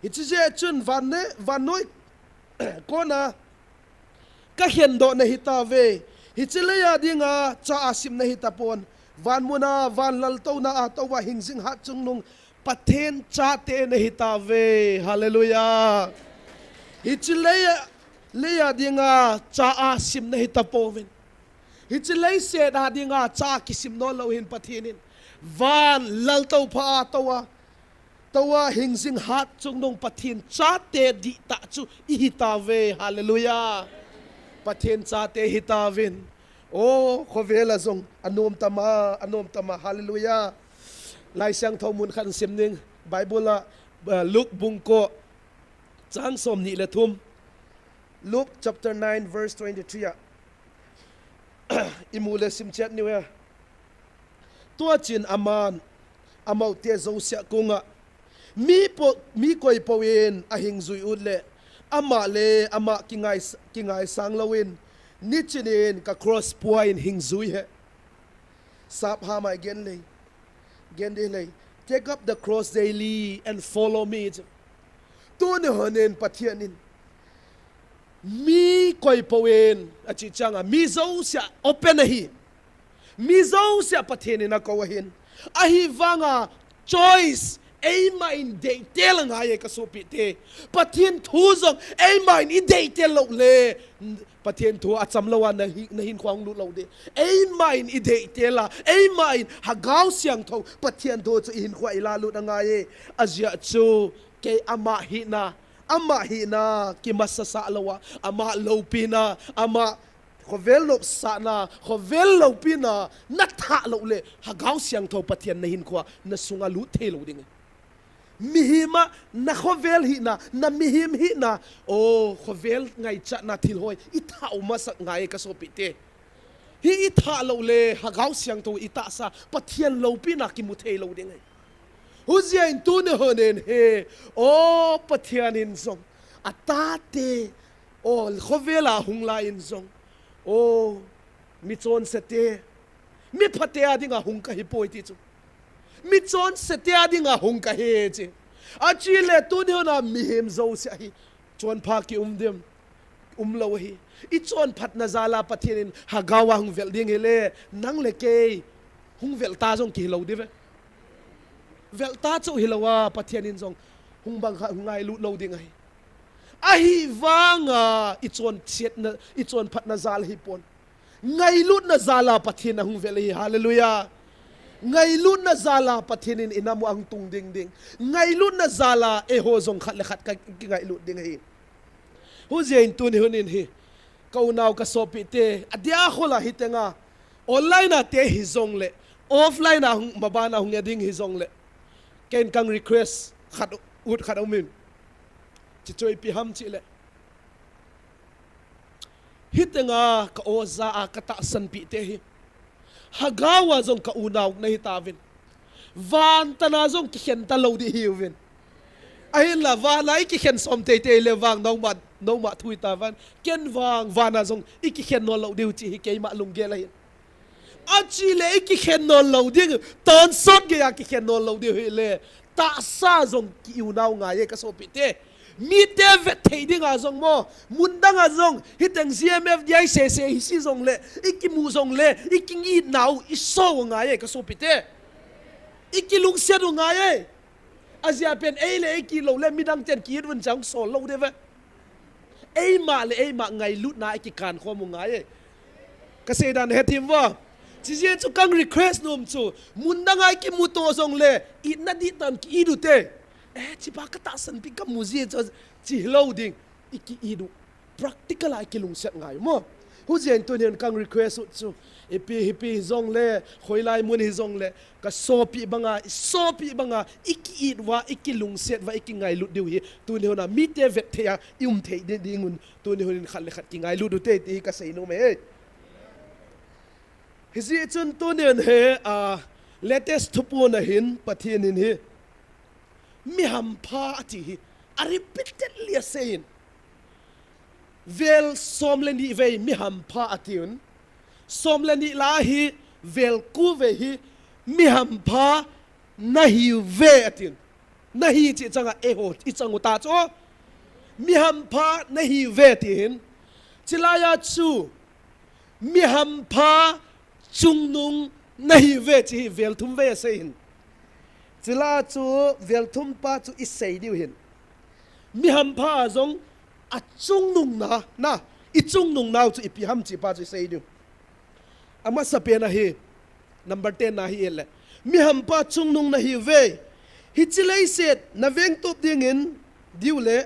Hichi jeh chun van ne, vannoi kona ka khendoh na hi tauve. Hichi lei a dinga cha a sim na hi tapon. Van muna, van laltouna a touva hing jing hat chungnung Pathen chate na hi tauve. Hallelujah. Hichi lei a, lei a dinga cha a sim na hi tapouvin. Hichi leiset a dinga cha kisim nawn lou hin Pathen in. Van laltoupha a toua, toua hingjing hat chungnung Pathen chate dihtah chu ihitauve. Hallelujah. Pathen chate hitauvin. O, khovel a jong anom tama, anom tama. Hallelujah. Laisiangthou mun khat sim ning. Bible a, uh, Luke bung ko chang somni le thum. Luke chapter nine verse twenty-three a. Imu le sim chet niu e. Tua chun aman, amaute jouse a kong a, mi po, mi koipou in ahing jui ut le, ama le ama kingai, kingaisang louvin, nichun in ka cross pua in hing jui hen. Sap ha mai gen le, gen de le. Take up the cross daily and follow me. Tuni honin Pathen in mi koipou in, achi chang a, mi jouse a open ahi. Mi jouse a Pathen in akou ahin. Ahivanga choice, eima in deitel angai e ka sopite. Pathen thu jong eima in ideitel lou le, Pathen thu acham lou a nahi, nahinkho a hung lut lou ding. Eima in ideitel a, eima in Lhagao Siangthou, Pathen thu chu ihinkho a ilalut angai e. Ajeh chu, kei ama hina, ama hina kimasasa lou a, ama loupina, ama khovel nopsahna, khovel loupina, nathah lou le, Lhagao Siangthou Pathen nahinkho a, nasunga lut thei lou ding e. Mihem a, nakhovel hina, namihem hina, o, khovel ngaichatna thil hoi, ithah u masat ngai e ka sopite. Hi ithah lou le, Lhagao Siangthou itahsa, Pathen loupina kimu thei lou ding e. Hujeh in tuni honin hi, o Pathen in jong, atate, o khovel a hung lai in jong, o michonse te, miphate a dinga hung kahi poi ti chu. Michonse te a dinga hung kahi chi. Achi le tuni hon a mihem jouse a hi, chonpha kium dem, um lou ahi. I chonphatna jal a Pathen in Lhagao a hung vel ding hile, nang le kei hung vel ta jong kihi lou diu ve. Vel ta chu hilou a, Pathen in jong hung bang kha, hung ngailut lou ding ahi. Ahivanga i chonsetna, i chonphatna jal hi pon. Ngailutna jal a Pathen ahung vel ahi. Hallelujah. Ngailutna jal a Pathen in inam u ahung tung ding ding. Ngailutna jal a eiho jong khat le khat ka, kingailut ding ahi. Hujeh in tuni honin hi, ka unau ka sopite, adia khol a hitenga, online a te hijongle, offline a hung, maban a hung e ding hijongle, ken kang request khat, ut khat umin. Chichu ipi ham chile, hitenga ka oja a ka tahsanpite hi, Lhagao a jong ka unau nahi tauvin. Van tana jong kikhen ta lou ding hiuvin. Ahinla, vana i kikhen som teitei le vang noma, noma thu itauvin. Ken vang, vana jong i kikhen nom lou diu chi hi keima lunggel ahin. Achi le i kikhen nom lou ding, tonsot gei a kikhen nom lou diu hile, tahsa jong ki unau ngai e ka sopite. Mite vet thei dinga jong mo, mun danga jong, hiteng G M F D I sese hi si jongle, i kimu jongle, i kingitna u i so ngai e ka sopite. I kilungset u ngai e. Ajeh pen ei le ei kilo le midang ten ki-it un chang sol lou diu ve. Eima le eima ngailutna i kikan khom u ngai e. Ka seidan hethem vo. Chijeh chu kang request nom chu, mun danga i kimuto jongle, itna dihtah in ki-it u te. Eh, chipa ka tahsanpi ka mu jeh chu, chi hilou ding, i ki-it u. Practical a i kilungset ngai u mo. Hujeh in tuni hin kang request u chu, ipi hipi hijongle, hoilai mun hijongle, ka sopi banga, i sopi banga, i ki-it uva, i kilungset uva, i kingailut diu hi, tuni hon a mite vet thei a i um thei ding, ding un, tuni honin khat le khat kingailut u te, ti hi ka seinom e. Hijeh chun tuni hin hi, a, latest thuphon a hin, Pathen in hi, mi hampha ati hi, a repeatedly asei in. Vel som le ni vei mi hampha atiuvin. Som le ni lah a hi, vel ko vei hi, mi hampha nahiuve atin. Nahi chih changa eiho i chang u ta chu. Mi hampha nahiuve ti hin. Chilai a chu, mi hampha chungnung nahiuve chi hi vel thum vei asei hin. Chilai a chu vel thum pa chu i sei diu hin. Mi hampha a jong a chungnung na, na, i chungnung nau chu ipi ham chi pa chu i sei diu. Amasa pen a hi, number ten na hi e le. Mihampa chungnung nahiuve. Hiche leiset naveng tup dingin diu le,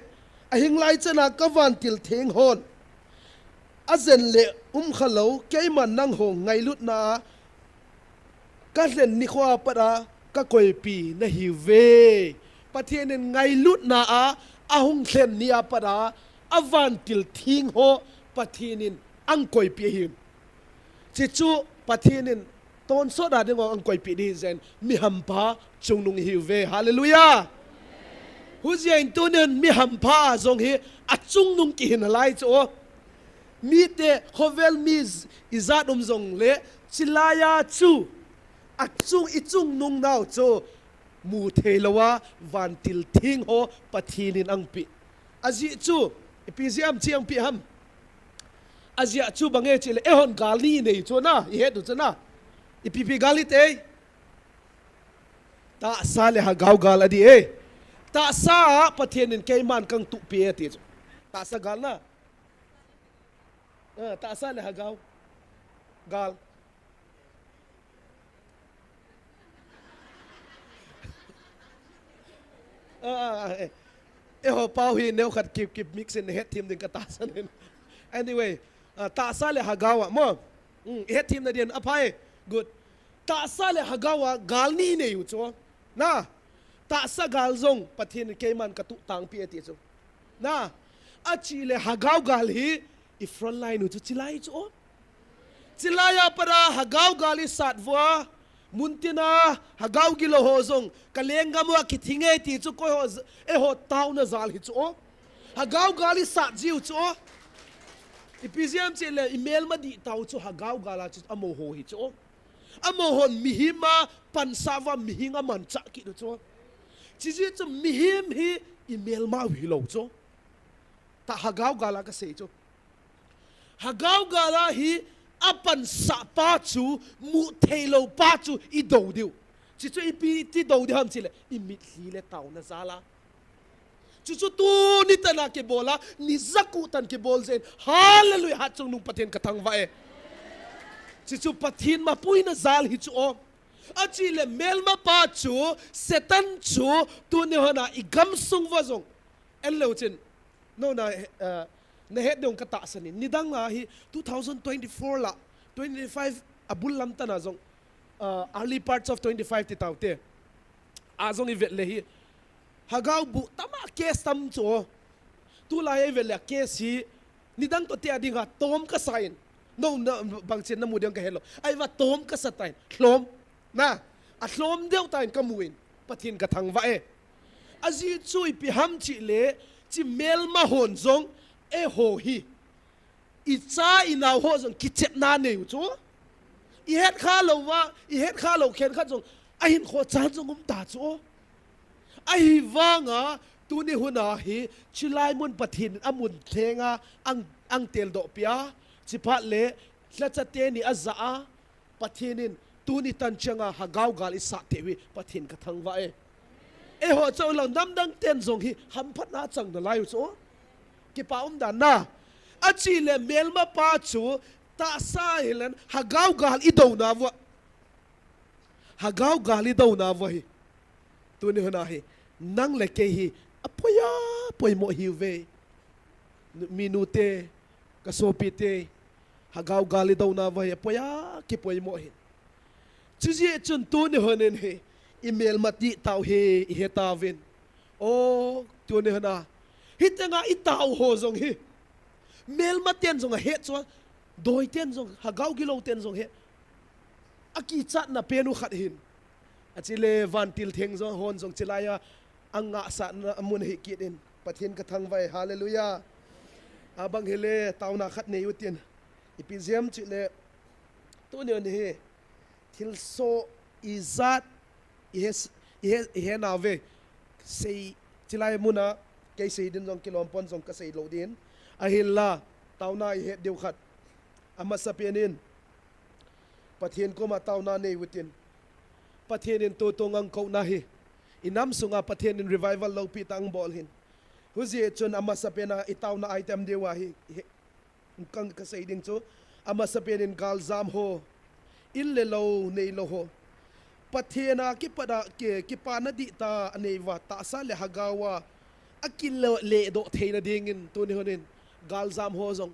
ahing lai chana kavantil theng hon ajen le umkhalou, keiman nangho ngailutna a kalhen nikhoa pat a kakoipi nahiuve. Pathen in ngailutna a ahung lhen nia pat a avantil theng ho Pathen in angkoipi ahi. Chuchu Pathen in tonsot a ding ho angkoipi ding ahi jeh in mihampa chungnung ihiuve. Hallelujah. Hujeh in tunin mihampa jong hi achungnung kihin alai chu. Mite khovel mi ijat um jongle chilai a chu achung, ichungnung nau chu muthei louva vantil theng ho Pathen in angpeh. Ajeh chu ipi jeh ham, chi angpeh ham? Ajeh chu bang e chule, eihon gal ni inei chu na, ihet u chu na. Ipi pi gal ite? Tahsa le hagao gal adi e. Tahsa a Pathen in keiman kangtuhpi e ti chu. Tahsa gal na. Ah, tahsa le hagao gal. Ah, ah, ah, eh. Eiho pau hi neokhat kip kip mix in hetthem ding katahsan in. Anyway, ah, tahsa le hagao a mo. Hmm, hetthem na din aphai. Good. Tahsa le hagao a gal ni inei u chu. Na. Tahsa gal jong Pathen in keiman katuh tangpi e ti chu. Na. Achi le hagao gal hi i front line u chu chilai chu. Chilai a pat a hagao gal isat uva, muntina hagao gilou ho jong kalenggam uva kithing e ti chu koi ho, eiho taona jal hi chu. Hagao gal isat jiu chu. Ipi jeh ham chule imelma dihtah u chu hagao gal a chu amaho hi chu. Amahon mihem a pansah uva mihem amanchah kit u chu. Chijeh chu mihem hi imelma u hilou chu. Tah hagao gal a kasei chu. Hagao gal a hi apansah pa chu, mutheilou pa chu idou diu. Chuchu ipi ti dou diu ham chule, imitlhi le taona jal a. Chuchu tuni tana kibol a, ni jaku tan kibol jeh in, hallelujah, hatchungnung Pathen kathangvah e. Chuchu Pathen mapuina jal hi chu o. Achi le melma pa chu, Satan chu, tuni hon a igamsung uva jong en leu chun, no na, eh, nahet ding katahsan in. Nidang a hi two thousand twenty-four la, twenty-five abul lam tana jong, ah, early parts of twenty-five ti taute. A jong ivet le hi. Hagao bu tama case tam chu. Tulai ivet le case hi. Nidang toh te a dinga tom kasa in. No, na, bangchin namu ding kahelou. Ahivang tom kasa tan. Lhom. Na, alhom deu tan kamu in. Pathen kathangvah e. Ajeh chu ipi ham chule, chi melma hon jong, eiho hi. Icha inao ho jong kichepna nei u chu. Ihet khalou uva, ihet khalou khenkhat jong, ahinkho chan jong um ta chu. Ahivanga, tuni hun a hi, chilai mun Pathen in amun lheng a, ang, angtel doh peh a, chuphat le, lhacha teni aja a, Pathen in tuni tan chang a hagao gal isat teu hi Pathen kathangvah e. Eiho chauh lang namdang ten jong hi hamphatna chang nalai u chu. Kipa umdan na. Achi le melma pa chu tahsa hilen hagao gal idouna uva. Hagao gal idouna uva hi. Tuni hun a hi. Nang le kei hi apoi a poimo hiuve. Minu te, kasopite, hagao gal idouna uva hi apoi a kipoimo hi. Chujeh chun tuni hun in hi, imelma dihtah u hi, ihet tauvin. O, tuni hun a. Hitenga itao ho jong hi. Melma ten jong ahet chu, doi ten jong, hagao gilou ten jong hi. Akichatna pen u khat hin. Achi le vantil theng jong hon jong chilai a, angahsatna amun hi kit in. Pathen kathangvah e, hallelujah. Abang hile, taona khat nei utin. Ipi jeh ham chule, tuni hun hi, thilsoh ijat, ihe, ihe, ihe nauve, sei, chilai mun a, kei sei din jong kilom pon jong kasei lou din. Ahinla, taona ihet diu khat. Amasapen in, Pathen koma taona nei utin. Pathen in tutung angkouna hi. Inam sunga Pathen in revival loupi tah angbol hin. Hujeh chun amasapen a itaona item diu ahi. He, kan kasei ding chu. Amasapen in galjam ho. In le lou, neilou ho. Pathen a kipat a ki, kipana dihtah anei uva, tahsa le lhagao a akile, ledoh theina dingin tuni hun in galjam ho jong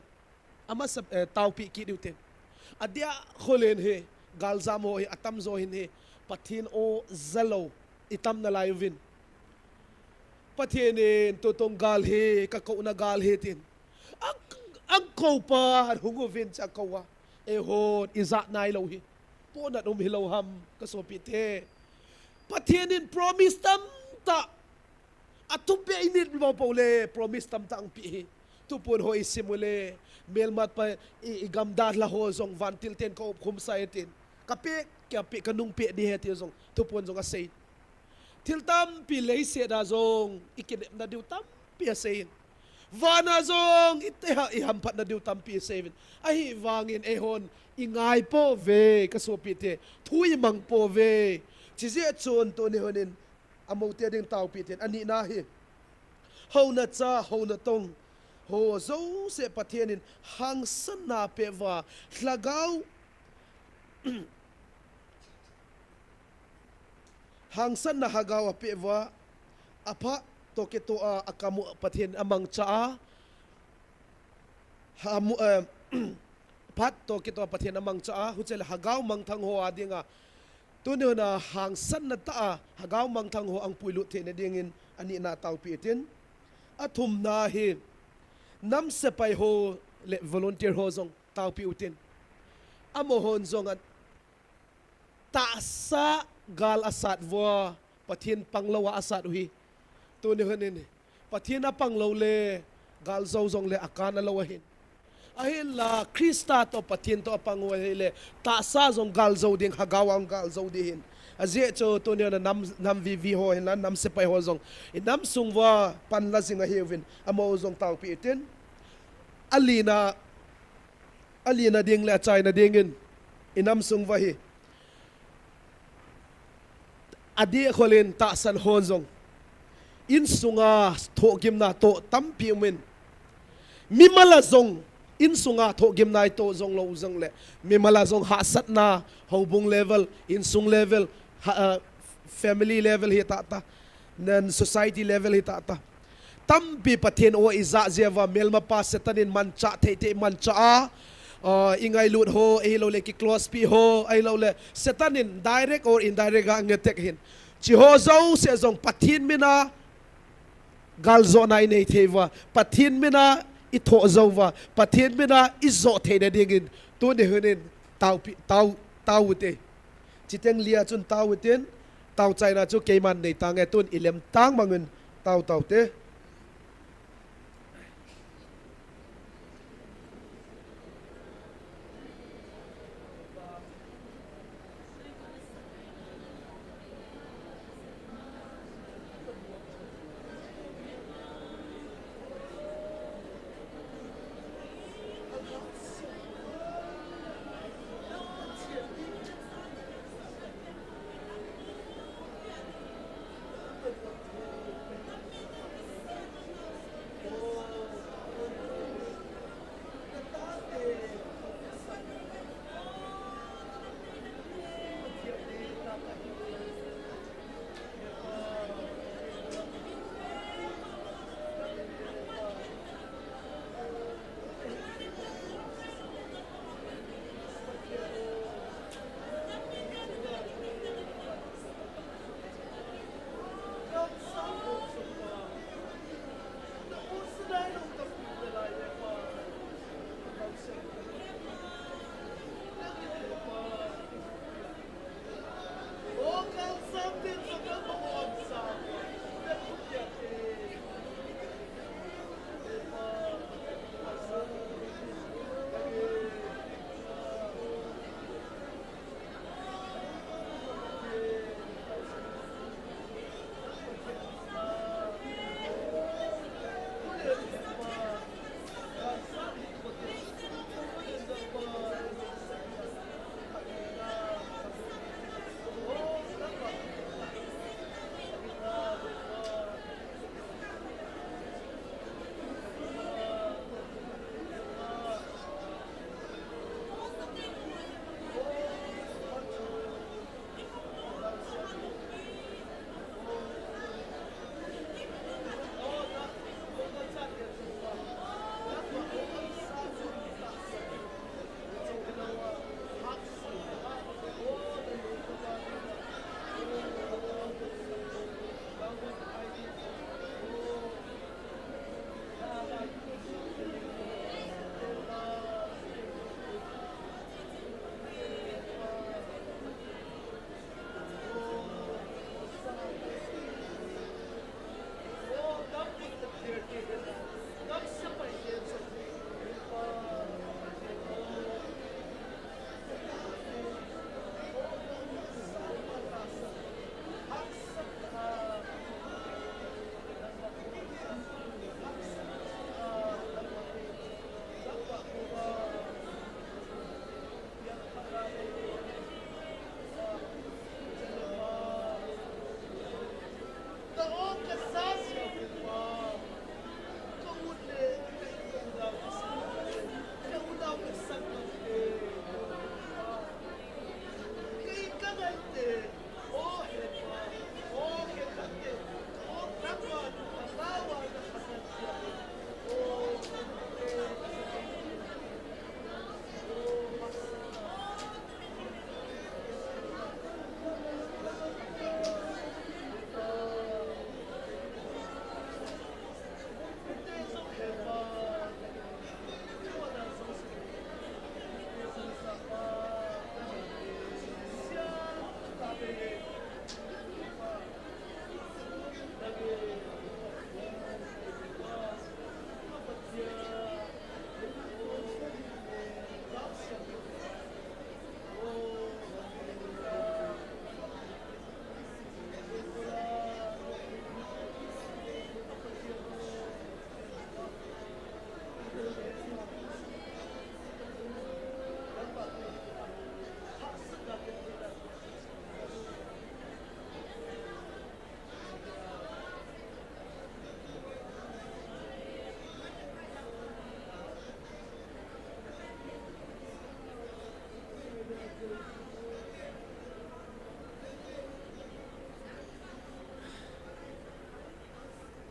amasa, eh, taopeh kit diu tin. Adeh a khol in hi, galjam ho hi atamjo hin hi, Pathen o jalou itam nalai uvin. Pathen in tutung gal hi, kakouna gal hi tin. Ang, angkoupa hung uvin cha kou a. Eihon, ijat nailou hi. Pohnat um hilou ham, kasopite. Pathen in promise tamtah. Athupeh init mo pou le, promise tamtah angpeh hi. Thuphon ho isim u le, melma pa i, igam dalha ho jong vantil ten ka-op khum sa e tin. Kapeh, kapeh, kanungpeh ding ahi ti jong, thuphon jong asei. Thil tampi leiset a jong, ikinepna diu tampi asei in. Van a jong, ite ha, ihamphatna diu tampi asei in. Ahivangin eihon, ingai pouve, kasopite, thu imang pouve. Chijeh chun tuni hun in, Amote ding taopeh tin, anina hi. Houna cha, houna tong. Ho jouse Pathen in hangsanna apeh uva, lhagao, hangsanna lhagao apeh uva, aphat toh kitoh a, akam u Pathen amangcha a, hamu, eh, phat toh kitoh Pathen amangcha a, huche le lhagao mangthang ho a dinga, tuni hun a hangsanna tah a, lhagao mangthang ho angpuilut theina dingin anina taopeh tin. Athumna hi, nam sepai ho le volunteer ho jong taopeh u tin. Amahon jong a, tahsa gal asat uva, Pathen panglou a asat u hi. Tuni hun in, Pathen apang lou le, gal jou jong le akana lou ahin. Ahinla, Christa toh Pathen toh apang u ahile, tahsa jong gal jou ding, lhagao a jong gal jou ding ahin. Ajeh chu tuni a nam, nam vivi ho hinla, nam sepai ho jong, inam sung uva panla jing ahiuvin, amaho jong taopeh tin. Alina, alina ding le achaina dingin, inam sung uva hi. Adeh khol in tahsan hon jong, insunga thohgimna toh tampi um in. Mimal a jong, insunga thohgimna itoh jong lou jong le, mimal a jong hahsatna, houbung level, insung level, ha, ah, family level hi tah tah, nan society level hi tah tah. Tampi Pathen o ijat jeh uva, melmapa Satan in manchah thei thei manchah a, ah, ingailut ho, ahilou le kiclose pi ho, ahilou le Satan in direct or indirect a angattack hin. Hiche ho jouse jong Pathen min a galjona inei thei uva, Pathen min a ithoh jou uva, Pathen min a ijot theina dingin, tuni hun in taopi, tao, tao u te. Chiteng lia chun tao u tin, tao chaina chu keiman nei tange, tun ilem tang mangin tao tao te.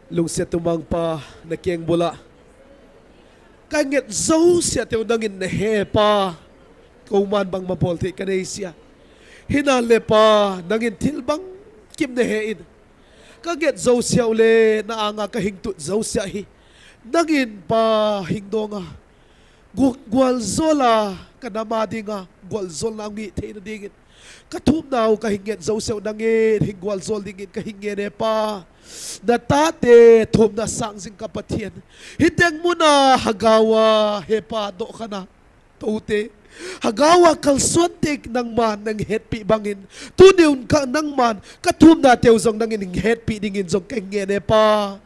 Lungset tumang Pa, na keng bula ka nget jouse teu nangin na he Pa. Koman bangma bol thei ka nei sia. Hinale Pa, nangin thil bangkim na he in. Ka nget jouse u le na anga ka hing tut jouse hi nangin Pa hing donga gu-, gualzola ka nam a dinga gualzolna ngi theina dingin ka thumna u ka hing nget jouse u nangin hing gualzol dingin ka hing ngen e Pa. Na tate thumna sang jing ka Pathian. Hiteng muna Hagao a he Pa dohkhana tote Hagao a kalsuan te nangman nang hetpi bangin tuni un ka nangman ka thumna teu jong nangin hing hetpi dingin jong ka ngen e Pa.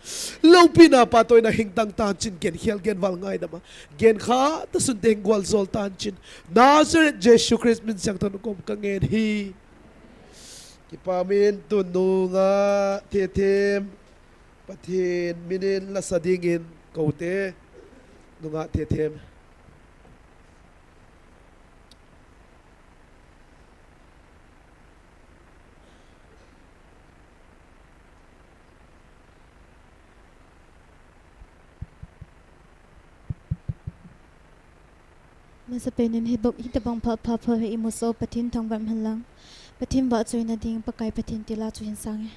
Loupina Pa toh na hing tang tan chin gen khel gen val ngaidam a gen kha ta sun te hing gualzol tan chin Nazareth Jesu Christ min siang thon kom ka ngen hi. Kipa min tun nunga Thethem Pathen minin lasa dingin kote nunga Thethem. Masapen in hi bok hi tabang pha pha pha hi imuso Pathen thangvah hen lang. Pathen vahchoina ding Pakai Pathen tila chu hin sang e.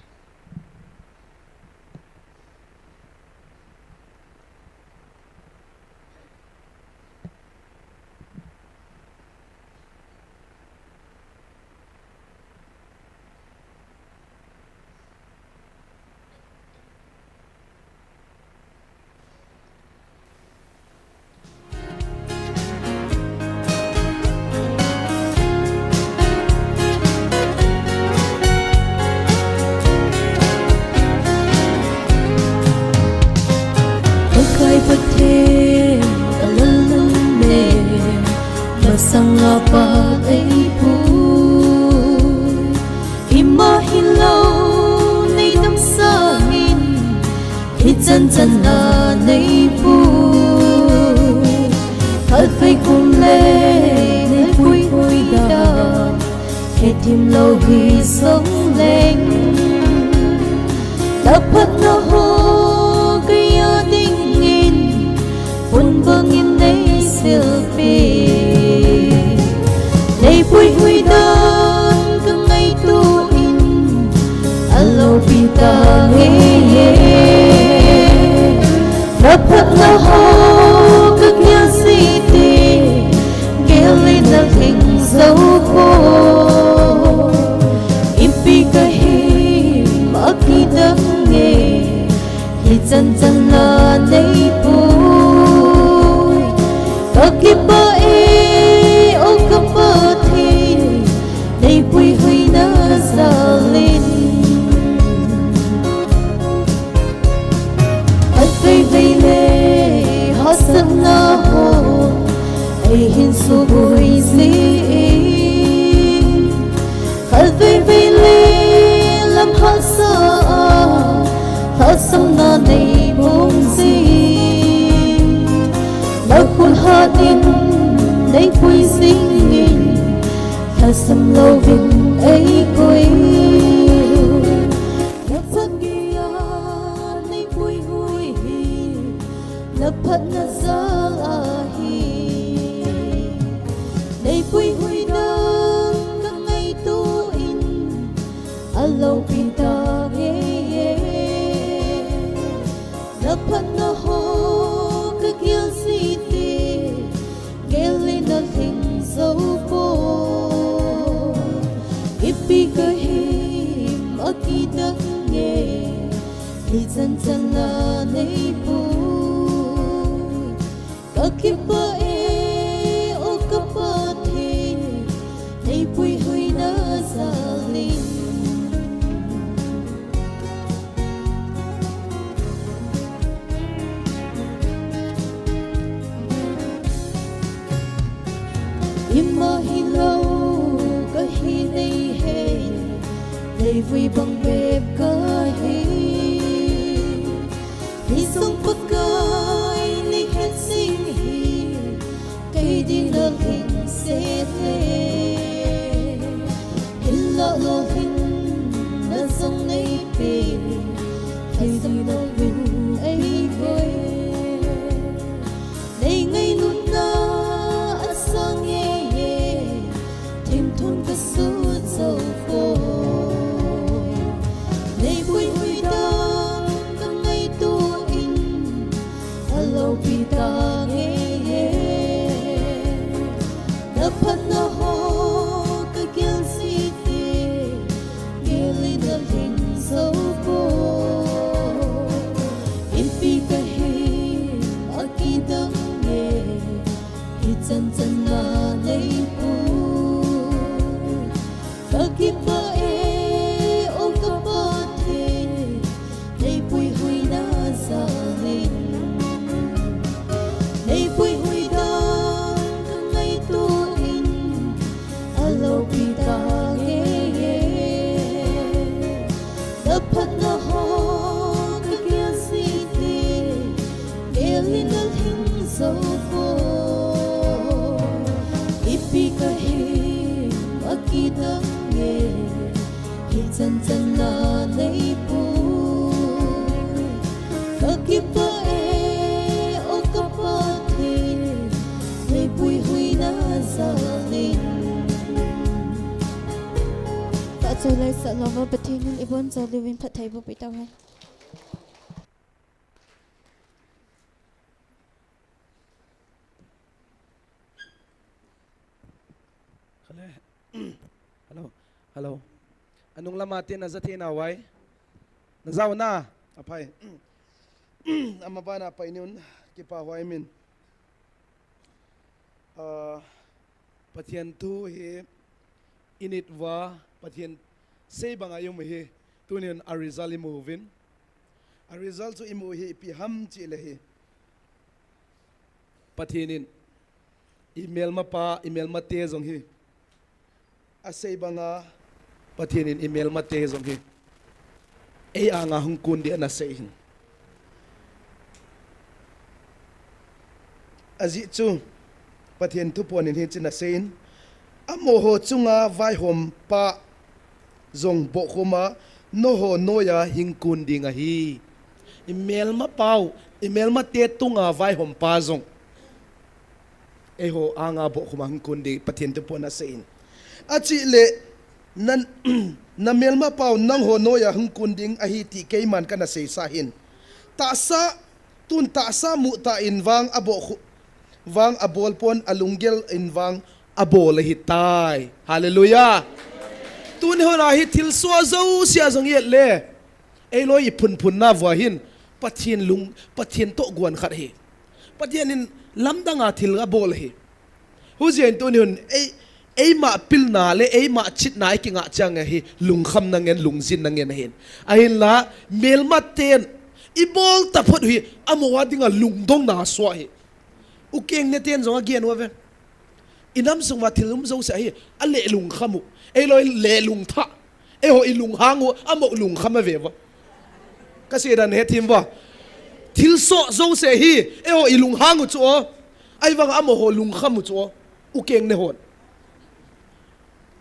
Pakai Pathen, ka lalnam ne, masanga pa ei pu. Ima hilou nei damsangin, hichan chan a nei pu. Khatvei kum le nei puihui dan, hethem lou hi jongleng, na phatna ho kei a dingin, phun bangin nei silpi. Nei puihui dan ka ngaito in, aloupi tange. Na phatna ho ka kiang siti, gel le na lhing jou ko. Ipi ka him a kidang nge, hichan chan a nei pui. Ka kipah e, o ka Pathen, nei puihuina jal in. Khatvei vei le hahsatna ho ei hin suhboi jin, khatvei vei le lam hahsa a lhahsamna nei bong jin, na khut hat in nei pui jingin, lha Samlouvin eikoi. Naphat geiya neipuihui hi, naphatna jal ahi. Neipuihui dan kangaito in, aloupi tange. Naphatna ho kagel jite, gel in alhing jou poi. Ipi kahim akidang e, hichan chan a neipui. Kakipah e, o ka Pathen, neipuihuina jal in. Ima hilou kahi neihei, neivui bang bep kahi. Hijong Pakai neihet jing hi, kei dinga lhingset e. Hinla lolhinna jong neipe, kei dinga lhing eikoi. Nei ngailutna asang e, themthun kasut jou poi. Neipuihui dan kangaito in, aloupi tange. Naphatna ho kagel jite, gel in alhing jou poi. Ipi kahim akidang e, hichan chan a neipui. Kakipah e, o ka Pathen, neipuihuina jal in. Neipuihui dan kangaito in, aloupi tange. Naphatna ho kagel jite, gel in alhing jou poi. Ipi kahim akidang e, hichan chan a neipui. Kakipah e, o ka Pathen, neipuihuina jal in. Tahsa laisah louva Pathen in ibonchauvin phatthei bohpeh tauhen. Khale. Hello. Hello. Anung lama te naja thei nau vai. Naja u na. Aphai. Ama bana pai niun, kipa huai min. Ah, Pathen thu hi init uva, Pathen sei banga i um hi. Tunin a result imu uvin. A result chu imu hi ipi ham chih le hi, Pathen in i melmapa, i melmate jong hi asei banga, Pathen in i melmate jong hi ei anga hung kun ding ana sei hin. Ajeh chu Pathen thuphon in hitin asei in, amaho chunga vaihompa jong bohkhum a, nangho noiya hung kun ding ahi. I melmapau, i melmate tunga vaihompa jong eiho anga bohkhum a hung kun ding, Pathen thuphon in asei in. Achih le, na, na melmapau nangho noiya hung kun ding ahi ti keiman kana seisa hin. Tahsa, tun tahsa muta in vang abohkhu-, vang abol pon, alunggel in vang abol ahitai. Hallelujah. Tuni hon a hi thilsoh jouse a jong i et le, eiloi i phunphunna uva hin, Pathen lung, Pathen toh guan khat ahi. Pathen in lamdang a thil abol ahi. Hijeh in tuni hon ei, eima pilna le eima chitna i kingah chang ahi, lungkhamna ngen, lungjinna ngen ahin. Ahinla, melmaten i bol taphot u hi, amaho a dinga lungdonna asoh ahi. U keng neten jong agen uve. I nam sung uva thil um jouse hi, aleh lungkham u. Eiloi leh lungthah. Eiho i lunghang u, amaho lungkham ave uva. Ka sei dan hethem uva. Thilsoh jouse hi, eiho i lunghang u chu o. Ahivang amaho lungkham u chu o. U keng ne hon.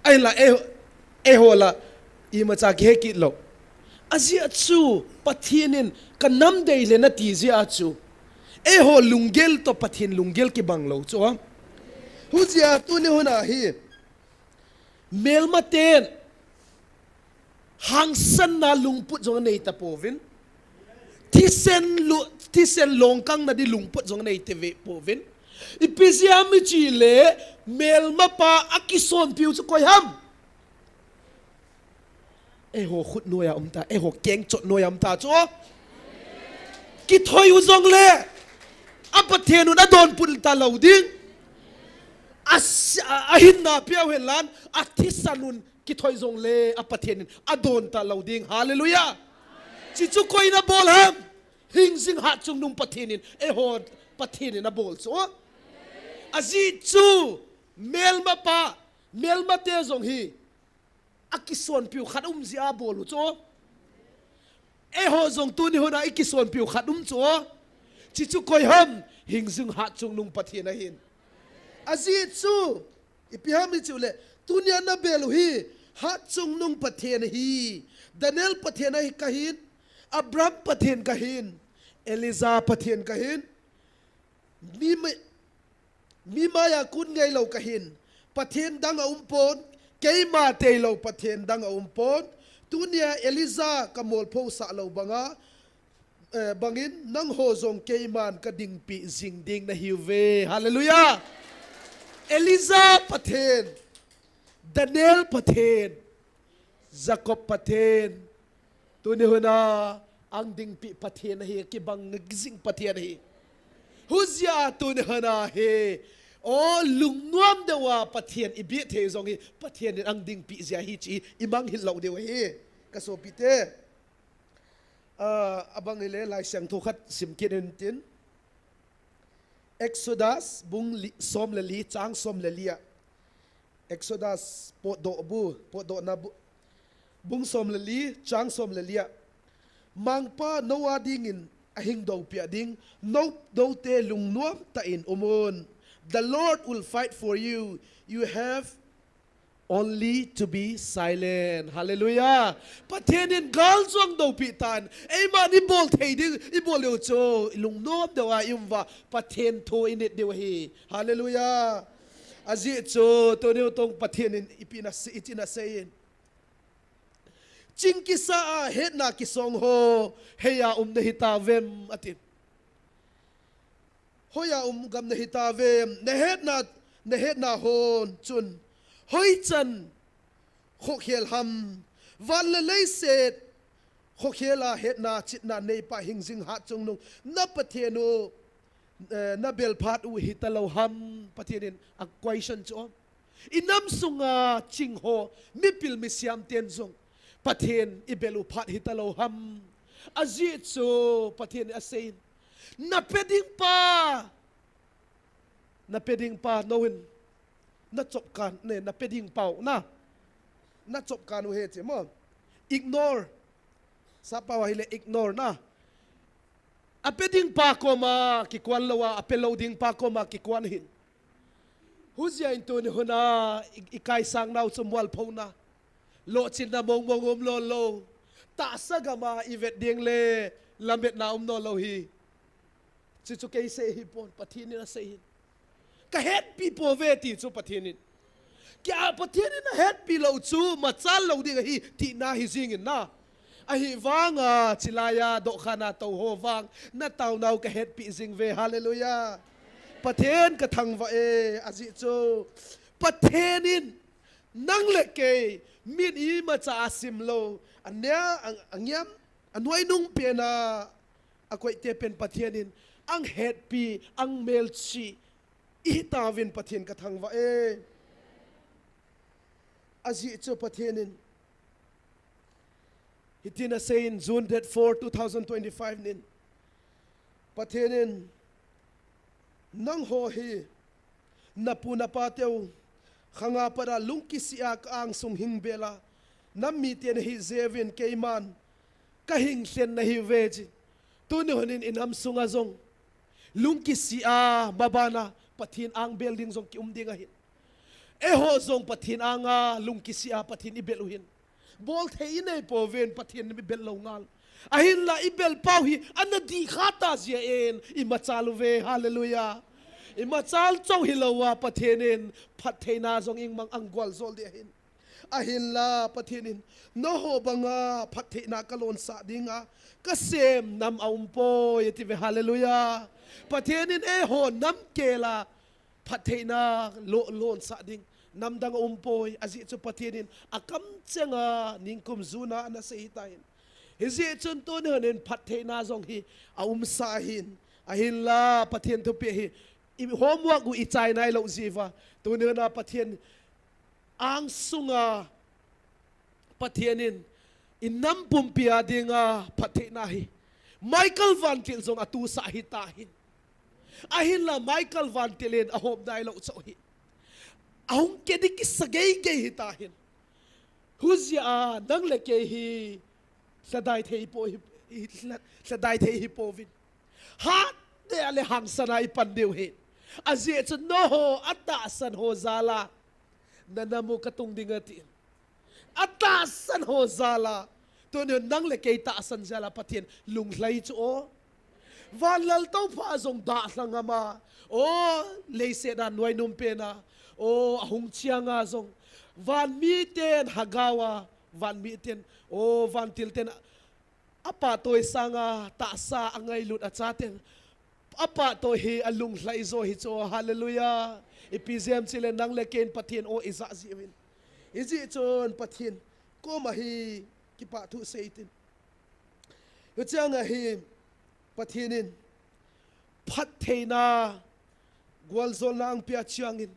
Ahinla, eh, eiho la, imacha kihe kit lou. Ajeh chu, Pathen in kanam dei le nati jeh a chu. Eiho lunggel toh Pathen lunggel kibang lou chu. Hujeh a tuni hun a hi. Melmaten, hangsanna lungput jong anei tapouvin. Thisen lu-, thisen longkang nadi lungput jong anei tave pouvin. Ipi jeh ham itile, melmapa akisonpiu chu koi ham. Eiho khut noiya um ta, eiho kengchot noiya um ta chu. Kithoi u jongle, a Pathen un adonbut talou ding. A s-, a, ahinna piau henlang, athisan un kithoi jongle, a Pathen in adon talou ding. Hallelujah. Chuchu koi in abol ham. Hingjing hatchungnung Pathen in, eiho Pathen in abol chu. Ajeh chu, melmapa, melmate jong hi, akisonpiu khat um jeh a bol u chu. Eiho jong tuni hun a ikisonpiu khat um chu. Chuchu koi ham, hingjing hatchungnung Pathen ahin. Ajeh chu, ipi ham ichu le, tunia nabel u hi, hatchungnung Pathen ahi, Daniel Pathen ahi kahin, Abraham Pathen kahin, Elijah Pathen kahin, mi mai, mi maiya kun ngailou kahin, Pathen dang aum pon, keima tailou Pathen dang aum pon, tunia Elijah kamolpho sah lou banga, eh, bangin, nangho jong keiman kadingpi jing ding nahiuve. Hallelujah. Elijah Pathen, Daniel Pathen, Jacob Pathen, tuni hun a ang dingpi Pathen ahi, kibang jing Pathen ahi. Hujeh a tuni hun a hi, o lungnuam deuva Pathen ibit thei jong hi, Pathen in ang dingpi jeh ahi chu imang hih lou diu ahi. Kasopite. Ah, abang hile Laisiangthou khat simkit intin. Exodus bung li, som le li, chang som le li a. Exodus potdoh bu, potdohna bu, bung som le li, chang som le li a. Mangpa nou a dingin ahing dopia ding, nou doute lungnuam tah in umun. The Lord will fight for you. You have only to be silent. Hallelujah. Pathen in gal jong dopi tan. Eiman ibol thei ding, ibol leu chu, ilungnom deuva ium uva, Pathen thu init diu ahi. Hallelujah. Ajeh chu, tuni u tong Pathen in ipi ana sei, iti ana sei in. Ching kisa a hetna kisong ho, hoiya um nahitauvem, atin. Hoiya um gam nahitauvem, nahetna, nahetna hon chun, hoichan khokhel ham, van le leiset khokhel a hetna chitna neipa hingjing hatchungnung, na Pathen u, eh, nabel phat u hitalou ham, Pathen in a question chu. Inam sunga ching ho, mipil misiam ten jong, Pathen ibel u phat hitalou ham. Ajeh chu Pathen in asei in, nape ding pa, nape ding pa, nou hin, nachop kan, ne, nape ding pa u na, nachop kan u ahi ti mo. Ignore. Sappao a hile ignore na. Ape ding pa koma kikuan lou a, ape lou ding pa koma kikuan hin. Hujeh in tuni hun a, i, ikaisang nau chu mualphouna, lohchinna mongmong um lou lou. Tahsa gam a ivet ding le, lametna um lou lou hi. Chuchu kei sei hipon, Pathen in asei hin. Kahetpi pouve ti chu Pathen in. Kei a Pathen in ahetpi lou chu, machal lou ding ahi, tina hi jing in na. Ahivanga, chilaiya, dohkhan a tou ho vang, nataonau kahetpi jing uve, hallelujah. Pathen kathangvah e, ajeh chu. Pathen in, nang le kei, min imacha asim lou, ania, a, angiam, anuai nung pen a, akoite pen Pathen in, ang hetpi, ang melchih, ihitauvin Pathen kathangvah e. Ajeh chu Pathen in, hitin asei in June date four, two thousand twenty-five nin. Pathen in, nangho hi, napu napa teu, khanga pat a lungkisih a ka angsung hingbel a, nam mite nahi jeh uvin keiman, kahing lhen nahiuve ti. Tuni hun in inam sunga jong, lungkisih a, maban a, Pathen angbel ding jong kium ding ahin. Eiho jong Pathen anga lungkisi a Pathen ibel u hin, bol thei inei pouvin Pathen in ibel lou ngal. Ahinla ibel pau hi ana dih kha ta jeh in imachal uve. Hallelujah. Imachal chou hilou a Pathen in phattheina jong imang ang gualjol ding ahin. Ahinla Pathen in, nangho banga phattheina kalonsah dinga kasem nam aumpoi, ati uve. Hallelujah. Pathen in eiho nam kel a phattheina lo, lonsah ding nam dang aumpoi. Ajeh chu Pathen in akamcheng a nikum jun a ana sei ahitai. Hijeh chun tuni hin phattheina jong hi aumsah ahin. Ahinla Pathen thupeh hi i homework u ichai nailou jeh uva, tuni hin Pathen angsunga Pathen in inam pumpi a dinga phattheina hi Michael vantil jong atohsah ahitai. Ahinla Michael vantil in ahom nailou chu hi, ahung kedi kisa geigei ahitai. Hijeh a nang le kei hi lhadai thei po hi, hi lha-, lhadai thei hi pouvin. Hat deh le hangsan a ipan diu ahi. Ajeh chu nangho atahsan ho jal a nanam u katung ding ati. Atahsan ho jal a, tuni nang le kei tahsan jal a Pathen lunglhai chu o. Van laltoh pha jong dalha ngam a, o, leiset a nuainum pen a, o, ahung chiang a jong, van miten hagao a, van miten, o, vantil ten apatoi sanga tahsa angailut achaten apatoi hi alunglhai jo hi chu. Hallelujah. Ipi jeh ham itile nang le kei in Pathen o ija jiuvin. Hijeh chun Pathen koma hi kipathu sei tin. Hichang a hi Pathen in phattheina gualjolna angpia chiangin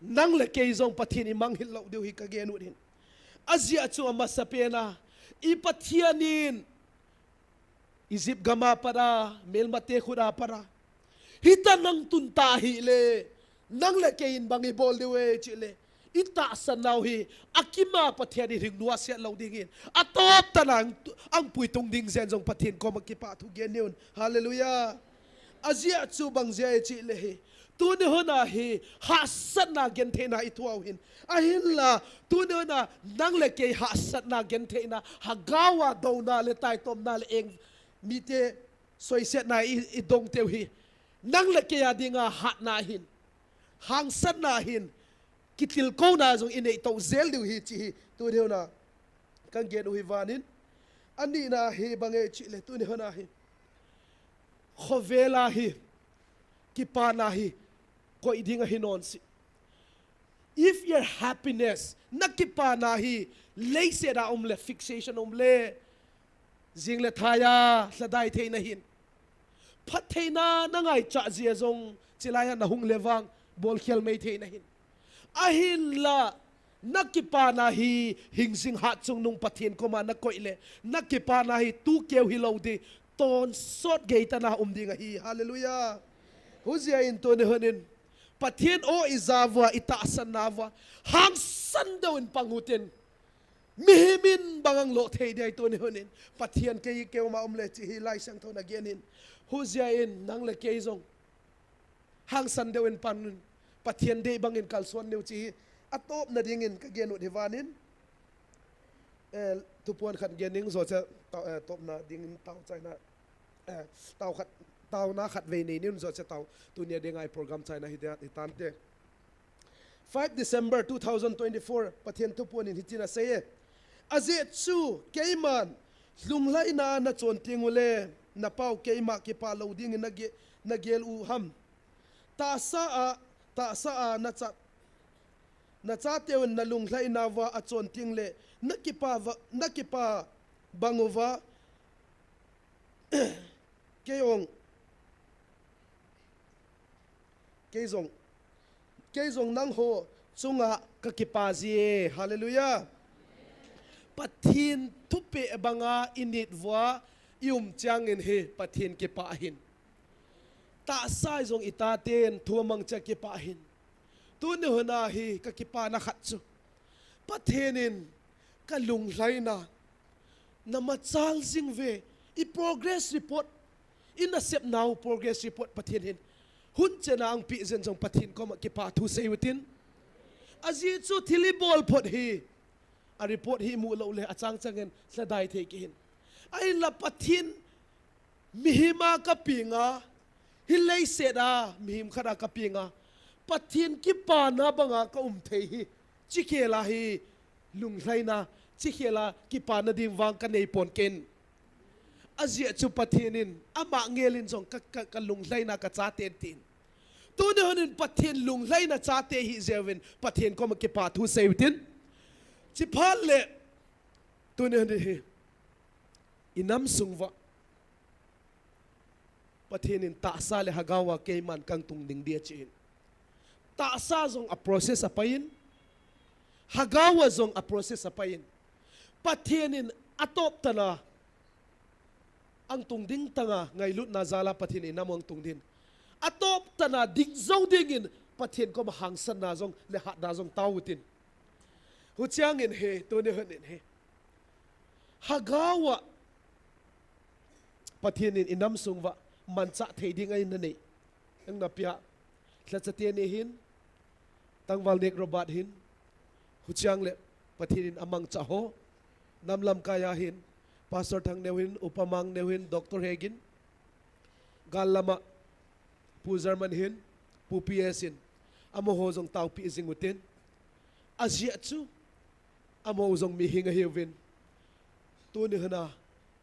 nang le kei jong Pathen imang hih lou diu hi kagen u ahin. Ajeh chu amasapen a i Pathen in Egypt gam a pat a, melmate khut a pat a, hitia nang tun ta hile, nang le kei in bang ibol diu e chile, itahsan nau hi akima Pathen in hing nuaset lou ding ahin, atop tah a ang, angpui tung ding jen jong Pathen koma kipathu gen un. Hallelujah. Ajeh chu bang jeh ham itile hi, tuni hun a hi hahsatna gentheina ithoh u ahin. Ahinla, tuni hun a nang le kei hahsatna gentheina, hagao a douna le taitomna le eng mite soisetna i, idong teu hi, nang le kei a dinga hatna ahin, hangsanna ahin, kitilkhouna jong inei tou jel diu ahi ti hi tuni hun a kagen u ahi van in. Anina hi bang ham itile tuni hun a hi khovel a hi kipana hi koi ding ahi nahi. If your happiness, na kipana hi leiset a um le, fixation um le, jing le thai a lhadai thei nahin. Phattheina na ngaichat jeh a jong chilai a na hung le vang bolkhel mei thei nahin. Ahinla, na kipana hi hingjing hatchungnung Pathen koma na koi le, na kipana hi tukeu hilou ding, tonsot gei tah a um ding ahi. Hallelujah. Hijeh in tuni hun in Pathen o ija uva, itahsan nau va hangsan deuh in pang utin. Mihem in bang ang lo thei ding ahi tuni hun in. Pathen kei keima um le ti hi Laisiangthou in agen in. Hijeh in nang le kei jong hangsan deuh in pan un. Pathen dei bang in kalson un ti hi atopna ding in kagen u ahi van in. Eh, thupuan khat gen ning jo cha, eh, topna ding in tao chaina. Eh, tao khat, taona khat vei nei ning jo cha tao. Tuni a ding a i program chaina hi de, hi tante. Five December two thousand twenty-four, Pathen thupuan in hitin asei e. Ajeh chu, keiman, lunglhaina na chon teng ule, na pau keima kipa lou ding in na ge-, na gel u ham. Tahsa a, tahsa a na cha, na chateu in na lunglhaina uva achon teng le, na kipa va, na kipa bang uva, kei ong, kei jong, kei jong nangho chunga ka kipa jie. Hallelujah. Pathen thupeh banga i nit uva i um chang in hi Pathen kipa ahin. Tahsa jong i taten thu amang cha kipa ahin. Tuni hun a hi ka kipana khat chu, Pathen in ka lunglhaina, na machal jing uve, i progress report, i nasep nau progress report Pathen hin hun chena ang pi jen jong Pathen koma kipa thu sei utin. Ajeh chu thil ibol phot hi, a report hi imu lou le achang chang in lhadai thei kit in. Ahinla Pathen mihem a kapeng a, hiche leiset a mihem khat a kapeng a, Pathen kipana banga kaum thei hi, hiche khel a hi lunglhaina, hiche khel a kipana ding vang kanei pon ken. Ajeh chu Pathen in ama ngel in jong ka, ka, kalunglhaina kachate tin. Tuni hun in Pathen lunglhaina chate hijeh uvin Pathen koma kipa thu seiyu tin. Hiche phat le tuni hun in hi inam sung uva Pathen in tahsa le Hagao a keiman kahung tung ding ahi atin. Tahsa jong a process apai in, Hagao a jong a process apai in, Pathen in atop tah a ahung tung ding tah a ngailutna jal a Pathen in inam ahung tung ding. Atop tah a ding jou ding in Pathen koma hangsanna jong le hatna jong tao utin. Huchang in hi, tuni hun in hi, Hagao a Pathen in inam sung uva manchah thei ding a in anei. Ahung na pia. Lhacha teni hin, tangval nek Robert hin, huchang le Pathen in amangcha ho, nam lamkai a hin, Pastor Thangneo hin, Upa Mangneo hin, Doctor Hegin, gal lama Pu German hin, Pu P S in, amaho jong taopi jing utin. Ajeh chu, amaho jong mihem ahiuvin, tuni hun a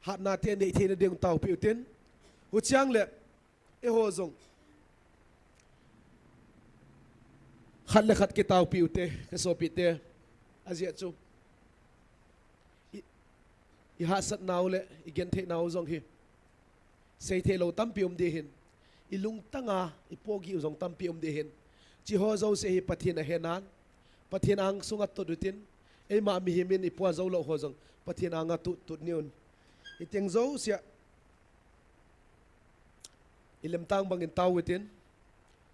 hatna te nei theina ding taopi utin. Huchang le, eiho jong khat le khat kitaopi ute, kasopite. Ajeh chu, i, ihahsatnau le igentheinau jong hi seithei lou tampi um ding ahin, ilungtang a ipohgih u jong tampi um ding ahin, hiche ho jouse hi Pathen ahe nan, Pathen ang sunga tut utin, eima mihem in ipoh jou lou ho jong Pathen anga tut, tut ni un. Hiteng jouse a ilemtang bang in tao utin,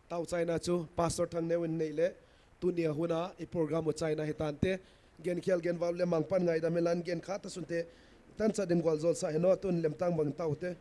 tao chaina chu Pastor Thangneo in nei le, tuni a hun a i program u chaina hitante, genkhel genvah le mangpan ngaidam hen lang genkha ta sunte, tanchat in gualjol sah hen o, tun lemtang bang in tao ute.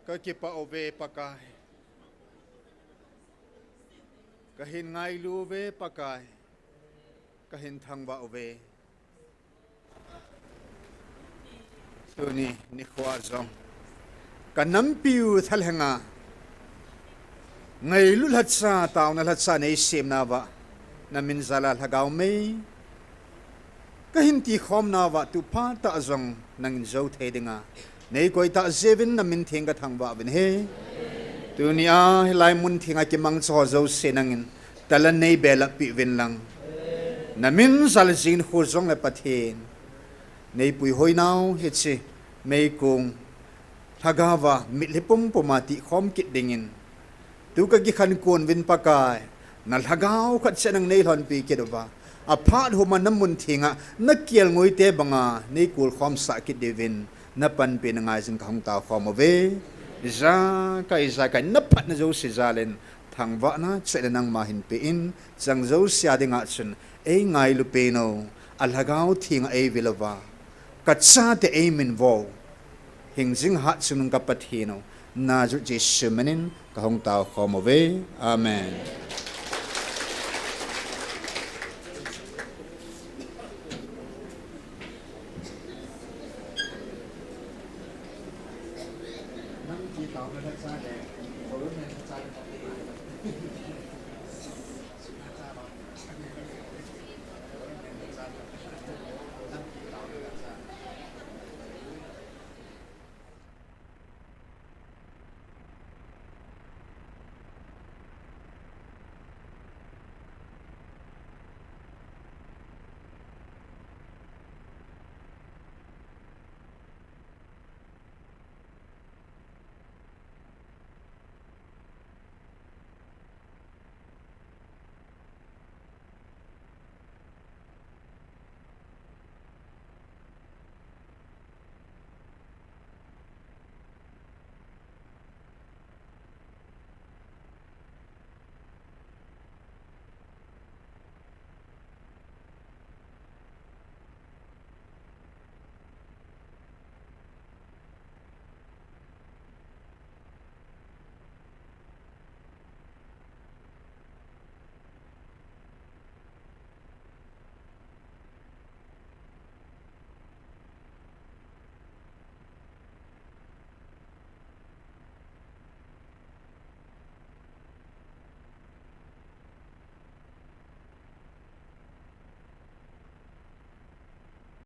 Ka kipah uve Pakai. Ka hin ngailu uve Pakai. Ka hin thangvah uve. Tuni nikho jong ka nampiu thalhenga ngailu lhacha, taona lhacha nei semnauva, na min jala lhagao mei ka hin tikhomnauva, tu phat tah jong nangin jou thei dinga nei koi tah jeh uvin na min theng ka thangvah uvin ahi. Tunia hilai mun thenga kimangcha ho jouse nangin talan nei belap peh uvin lang. Na min jal jing khu jongle Pathen, nei puihoi nau hiche meikong lhagaova mitlhi pumpuma tihkhom kit dingin tu ka kikhen kon uvin Pakai, na lhagao khat cheh nang nei lhonpi kit uva, aphat huma na mun thenga na kelngoi te banga nei kulkhom sah kit diuvin na panpina ngaijin ka hung taokhom uve. Ijakai ijakai na phatna jouse jalin thangvahna cheh le nangma hin pe in, chang jouse a dinga chun ei ngailu pen o, a lhagao thenga ei vil uva, ka chate ei min vo, hingjing hatchungnung ka Pathen o, Nazareth Jesu minin ka hung taokhom uve. Amen.